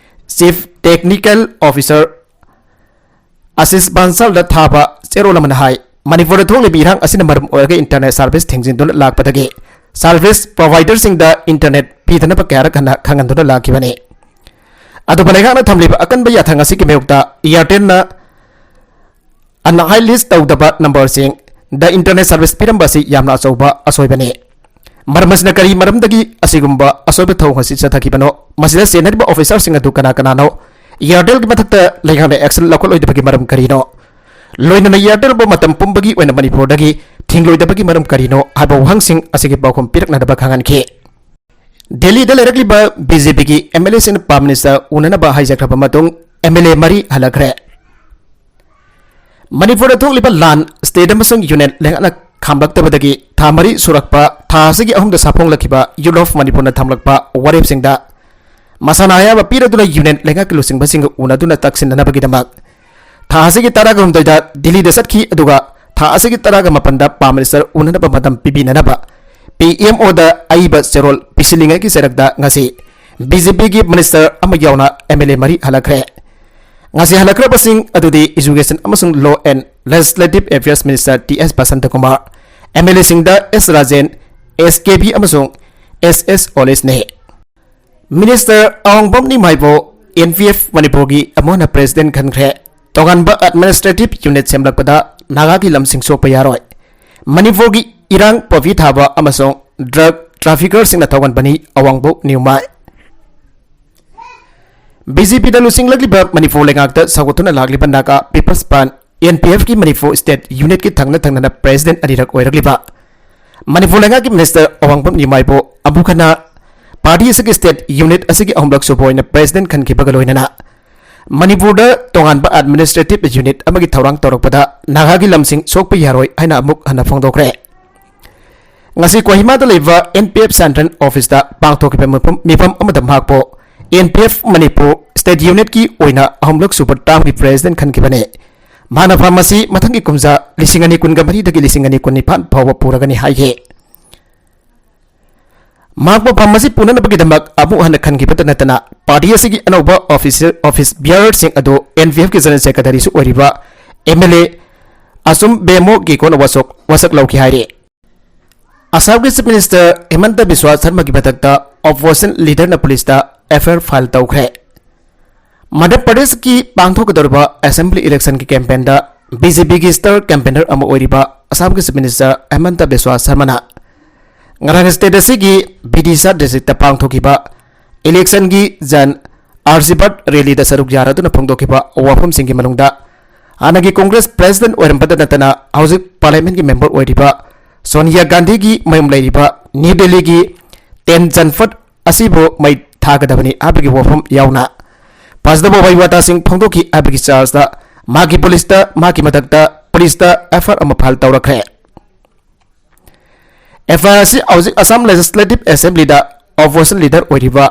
Chief Technical Officer ꯑꯁꯤꯁ ꯕꯥꯟꯁꯥꯜꯗ ꯊꯥꯕ ꯆꯦꯔꯣꯜ ꯑꯃꯅ ꯍꯥꯏ, ꯃꯅꯤꯄꯨꯔꯗ ꯊꯣꯛꯂꯤꯕ ꯏꯔꯥꯡ ꯑꯁꯤꯅ ꯃꯔꯝ ꯑꯣꯏꯔꯒ internet service ꯊꯤꯡꯖꯤꯟꯗꯨꯅ ꯂꯥꯛꯄꯗꯒꯤ service providerꯁꯤꯡꯗ internet ꯄꯤꯗꯅꯕ ꯀꯌꯥꯔꯛ ꯍꯟꯅ ꯈꯪꯍꯟꯗꯨꯅ ꯂꯥꯛꯈꯤꯕꯅꯤ꯫ ꯑꯗꯨꯕꯨ ꯂꯩꯉꯥꯛꯅ ꯊꯝꯂꯤꯕ ꯑꯀꯟꯕ ꯌꯥꯊꯪ ꯑꯁꯤꯒꯤ ꯃꯥꯌꯣꯛꯇ Airtelꯅ unhigh list ꯇꯧꯗꯕ numberꯁꯤꯡꯗ internet service ꯄꯤꯔꯝꯕ ꯑꯁꯤ ꯌꯥꯝꯅ ꯑꯆꯧꯕ ꯑꯁꯣꯏꯕꯅꯤ꯫ ꯃꯔꯝ ꯑꯁꯤꯅ ꯀꯔꯤ ꯃꯔꯝꯗꯒꯤ ꯑꯁꯤꯒꯨꯝꯕ ꯑꯁꯣꯏꯕ ꯊꯧꯑꯣꯡ ꯑꯁꯤ ꯆꯠꯊꯈꯤꯕꯅꯣ? ꯃꯁꯤꯗ ꯆꯦꯟꯅꯔꯤꯕ officerꯁꯤꯡ ꯑꯗꯨ ꯀꯅꯥ ꯀꯅꯥꯅꯣ? Airtelꯒꯤ ꯃꯊꯛꯇ ꯂꯩꯉꯥꯛꯅ action ꯂꯧꯈꯠꯂꯣꯏꯗꯕꯒꯤ ꯃꯔꯝ ꯀꯔꯤꯅꯣ? ꯂꯣꯏꯅꯅ Airtelꯕꯨ ꯃꯇꯝ ꯄꯨꯝꯕꯒꯤ ꯑꯣꯏꯅ ꯃꯅꯤꯄꯨꯔꯗꯒꯤ ꯊꯤꯡꯂꯣꯏꯗꯕꯒꯤ ꯃꯔꯝ ꯀꯔꯤꯅꯣ ꯍꯥꯏꯕ ꯋꯥꯍꯪꯁꯤꯡ ꯑꯁꯤꯒꯤ ꯄꯥꯎꯈꯨꯝ ꯄꯤꯔꯛꯅꯅꯕ ꯈꯪꯍꯟꯈꯤ꯫ ꯗꯦꯜꯂꯤꯗ ꯂꯩꯔꯛꯂꯤꯕ BJPꯒꯤ MLAꯁꯤꯡꯅ Prime Minister ꯎꯅꯅꯕ ꯍꯥꯏꯖꯈ꯭ꯔꯕ ꯃꯇꯨꯡ MLA ꯃꯔꯤ ꯍꯜꯂꯛꯈ꯭ꯔꯦ꯫ ꯃꯅꯤꯄꯨꯔꯗ ꯊꯣꯛꯂꯤꯕ ꯂꯥꯟ, state ꯑꯃꯁꯨꯡ union ꯂꯩꯉꯥꯛꯅ ꯈꯥꯝꯂꯛꯇꯕꯗꯒꯤ ꯊꯥ ꯃꯔꯤ ꯁꯨꯔꯛꯄ ꯊꯥ ꯑꯁꯤꯒꯤ ꯑꯍꯨꯝꯗ ꯁꯥꯐꯣꯡꯂꯛꯈꯤꯕ Youth of ꯃꯅꯤꯄꯨꯔꯅ ꯊꯝꯂꯛꯄ ꯋꯥꯔꯦꯞꯁꯤꯡꯗ ꯃꯁꯥꯅ ꯑꯌꯥꯕ ꯄꯤꯔꯗꯨꯅ union ꯂꯩꯉꯥꯛꯀꯤ ꯂꯨꯆꯤꯡꯕꯁꯤꯡꯒ ꯎꯅꯗꯨꯅ ꯇꯛꯁꯤꯟꯅꯅꯕꯒꯤꯗꯃꯛ ꯊꯥ ꯑꯁꯤꯒꯤ ꯇꯔꯥꯒ ꯍꯨꯝꯗꯣꯏꯗ ꯗꯤꯜꯂꯤꯗ ꯆꯠꯈꯤ, ꯑꯗꯨꯒ ꯊꯥ ꯑꯁꯤꯒꯤ ꯇꯔꯥꯒ ꯃꯥꯄꯟꯗ Prime Minister ꯎꯅꯅꯕ ꯃꯇꯝ ꯄꯤꯕꯤꯅꯅꯕ PMOꯗ ꯑꯏꯕ ꯆꯦꯔꯣꯜ ꯄꯤꯁꯤꯜꯂꯤꯉꯩꯒꯤ ꯆꯔꯛꯇ ꯉꯁꯤ BJPꯒꯤ minister ꯑꯃ ꯌꯥꯎꯅ MLA ꯃꯔꯤ ꯍꯜꯂꯛꯈ꯭ꯔꯦ꯫ ꯉꯁꯤ ꯍꯜꯂꯛꯈ꯭ꯔꯕꯁꯤꯡ ꯑꯗꯨꯗꯤ Education ꯑꯃꯁꯨꯡ Law and Legislative Affairs Minister T S ꯕꯁꯟꯇꯀꯨꯃꯥꯔ, MLAꯁꯤꯡꯗ S Rajen, S K B ꯑꯃꯁꯨꯡ S S ꯑꯣꯂꯤꯁꯅꯤ꯫ Minister ꯑꯋꯥꯡꯕꯝ ꯅꯤꯡꯃꯥꯏꯕꯨ NPF ꯃꯅꯤꯄꯨꯔꯒꯤ ꯑꯃꯨꯛ ꯍꯟꯅ president ꯈꯟꯈ꯭ꯔꯦ꯫ ꯇꯣꯉꯥꯟꯕ administrative unit ꯁꯦꯝꯂꯛꯄꯗ ꯅꯥꯒꯥꯒꯤ ꯂꯝꯁꯤꯡ ꯁꯣꯛꯄ ꯌꯥꯔꯣꯏ꯫ ꯃꯅꯤꯄꯨꯔꯒꯤ ꯏꯔꯥꯡ, poppy ꯊꯥꯕ ꯑꯃꯁꯨꯡ drug traffickerꯁꯤꯡꯅ ꯊꯧꯒꯟꯕꯅꯤ ꯑꯋꯥꯡꯕꯝ ꯅꯤꯡꯃꯥꯏ꯫ BJPꯗ ꯂꯨꯆꯤꯡꯂꯛꯂꯤꯕ ꯃꯅꯤꯄꯨꯔ ꯂꯩꯉꯥꯛꯇ ꯁꯧꯒꯠꯇꯨꯅ ꯂꯥꯛꯂꯤꯕ Naga People's Front, NPFꯀꯤ Manipur state unitꯀꯤ ꯊꯪꯅ ꯊꯪꯅꯅ president ꯑꯅꯤꯔꯛ ꯑꯣꯏꯔꯛꯂꯤꯕ ꯃꯅꯤꯄꯨꯔ ꯂꯩꯉꯥꯛꯀꯤ minister ꯑꯋꯥꯡꯕꯝ ꯅꯤꯡꯃꯥꯏꯕꯨ ꯑꯃꯨꯛ ꯍꯟꯅ party ꯑꯁꯤꯒꯤ state unit ꯑꯁꯤꯒꯤ ꯑꯍꯨꯝꯂꯛ ꯁꯨꯕ ꯑꯣꯏꯅ president ꯈꯟꯈꯤꯕꯒ ꯂꯣꯏꯅꯅ ꯃꯅꯤꯄꯨꯔꯗ ꯇꯣꯉꯥꯟꯕ administrative unit ꯑꯃꯒꯤ ꯊꯧꯔꯥꯡ ꯇꯧꯔꯛꯄꯗ ꯅꯥꯒꯥꯒꯤ ꯂꯝꯁꯤꯡ ꯁꯣꯛꯄ ꯌꯥꯔꯣꯏ ꯍꯥꯏꯅ ꯑꯃꯨꯛ ꯍꯟꯅ ꯐꯣꯡꯗꯣꯛꯈ꯭ꯔꯦ꯫ ꯉꯁꯤ ꯀꯣꯍꯤꯃꯥꯗ ꯂꯩꯕ NPF central officeꯇ ꯄꯥꯡꯊꯣꯛꯈꯤꯕ ꯃꯤꯐꯝ, ꯃꯤꯐꯝ ꯑꯃꯗ ꯃꯍꯥꯛꯄꯨ NPF ꯃꯅꯤꯄꯨꯔ state unitꯀꯤ ꯑꯣꯏꯅ ꯑꯍꯨꯝꯂꯛ ꯁꯨꯕ termꯒꯤ president ꯈꯟꯈꯤꯕꯅꯤ꯫ ꯃꯍꯥꯛꯅ ꯐꯝ ꯑꯁꯤ ꯃꯊꯪꯒꯤ ꯀꯨꯝꯖꯥ ꯂꯤꯁꯤꯡ ꯑꯅꯤ ꯀꯨꯟꯒ ꯃꯔꯤꯗꯒꯤ ꯂꯤꯁꯤꯡ ꯑꯅꯤ ꯀꯨꯟꯅꯤꯄꯥꯟ ꯐꯥꯎꯕ ꯄꯨꯔꯒꯅꯤ ꯍꯥꯏꯈꯤ꯫ ꯃꯍꯥꯛꯄꯨ ꯐꯝ ꯑꯁꯤ ꯄꯨꯅꯅꯕꯒꯤꯗꯃꯛ ꯑꯃꯨꯛ ꯍꯟꯅ ꯈꯟꯈꯤꯕꯇ ꯅꯠꯇꯅ party ꯑꯁꯤꯒꯤ ꯑꯅꯧꯕ officer, office bearerꯁꯤꯡ ꯑꯗꯨ NPFꯀꯤ general secretaryꯁꯨ ꯑꯣꯏꯔꯤꯕ MLA ꯑꯆꯨꯝ ꯕꯦꯃꯣ ꯒꯦꯀꯣꯅ ꯋꯥꯁꯛ, ꯋꯥꯁꯛ ꯂꯧꯈꯤ ꯍꯥꯏꯔꯤ꯫ ꯑꯁꯥꯝꯒꯤ Chief Minister ꯍꯤꯃꯟꯇ ꯕꯤꯁ꯭ꯋꯥ ꯁꯔꯃꯒꯤ ꯃꯊꯛꯇ opposition leaderꯅ ꯄꯨꯂꯤꯁꯇ F I R file ꯇꯧꯈ꯭ꯔꯦ꯫ ꯃꯙ꯭ꯌ ꯄ꯭ꯔꯗꯦꯁꯀꯤ ꯄꯥꯡꯊꯣꯛꯀꯗꯧꯔꯤꯕ assembly electionꯒꯤ campaignꯗ B J Pꯒꯤ star campaigner ꯑꯃ ꯑꯣꯏꯔꯤꯕ ꯑꯁꯥꯝꯒꯤ Chief Minister ꯍꯤꯃꯟꯇ ꯕꯤꯁ꯭ꯋꯥ ꯁꯔꯃꯅ ꯉꯔꯥꯡ state ꯑꯁꯤꯒꯤ ꯕꯤꯗꯤꯁꯥ districtꯇ ꯄꯥꯡꯊꯣꯛꯈꯤꯕ electionꯒꯤ ꯖꯟ ꯑꯥꯁꯤꯔꯕꯥꯗ rallyꯗ ꯁꯔꯨꯛ ꯌꯥꯔꯗꯨꯅ ꯐꯣꯡꯗꯣꯛꯈꯤꯕ ꯋꯥꯐꯝꯁꯤꯡꯒꯤ ꯃꯅꯨꯡꯗ ꯍꯥꯟꯅꯒꯤ Congress president ꯑꯣꯏꯔꯝꯕꯗ ꯅꯠꯇꯅ ꯍꯧꯖꯤꯛ parliamentꯀꯤ member ꯑꯣꯏꯔꯤꯕ ꯁꯣꯅꯤꯌꯥ ꯒꯥꯟꯙꯤꯒꯤ ꯃꯌꯨꯝ ꯂꯩꯔꯤꯕ ꯅ꯭ꯌꯨ ꯗꯦꯜꯂꯤꯒꯤ ꯇꯦꯟ ꯖꯟꯐꯠ ꯑꯁꯤꯕꯨ ꯃꯩ ꯊꯥꯒꯗꯕꯅꯤ ꯍꯥꯏꯕꯒꯤ ꯋꯥꯐꯝ ꯌꯥꯎꯅ ꯐꯖꯗꯕ ꯋꯥꯍꯩ ꯋꯥꯇꯥꯁꯤꯡ ꯐꯣꯡꯗꯣꯛꯈꯤ ꯍꯥꯏꯕꯒꯤ chargeꯇ ꯃꯍꯥꯛꯀꯤ ꯄꯨꯂꯤꯁꯇ, ꯃꯍꯥꯛꯀꯤ ꯃꯊꯛꯇ ꯄꯨꯂꯤꯁꯇ F I R ꯑꯃ file ꯇꯧꯔꯛꯈ꯭ꯔꯦ꯫ F I R ꯑꯁꯤ ꯍꯧꯖꯤꯛ Assam Legislative Assemblyꯗ opposition leader ꯑꯣꯏꯔꯤꯕ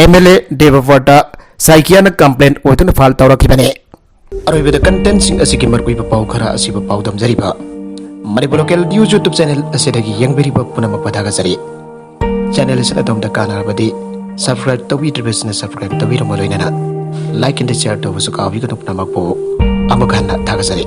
M L A ꯗꯦꯕꯕ꯭ꯔꯇ ꯁꯥꯏꯀꯤꯌꯥꯅ complaint ꯑꯣꯏꯗꯨꯅ file ꯇꯧꯔꯛꯈꯤꯕꯅꯤ꯫ ꯑꯔꯣꯏꯕꯗ contentꯁꯤꯡ ꯑꯁꯤꯒꯤ ꯃꯔꯨꯑꯣꯏꯕ ꯄꯥꯎ ꯈꯔ ꯑꯁꯤꯕꯨ ꯄꯥꯎꯗꯝꯖꯔꯤꯕ Manipur Local News YouTube channel ꯑꯁꯤꯗꯒꯤ ꯌꯦꯡꯕꯤꯔꯤꯕ ꯄꯨꯝꯅꯃꯛꯄꯨ ꯊꯥꯒꯠꯆꯔꯤ꯫ Channel ꯑꯁꯤꯅ ꯑꯗꯣꯝꯗ ꯀꯥꯟꯅꯔꯕꯗꯤ subscribe ꯇꯧꯕꯤꯗ꯭ꯔꯤꯕꯁꯤꯡꯅ subscribe ꯇꯧꯕꯤꯔꯝꯕ ꯂꯣꯏꯅꯅ like and share ꯇꯧꯕꯁꯨ ꯀꯥꯎꯕꯤꯒꯅꯨ꯫ ꯄꯨꯝꯅꯃꯛꯄꯨ ꯑꯃꯨꯛ ꯍꯟꯅ ꯊꯥꯒꯠꯆꯔꯤ꯫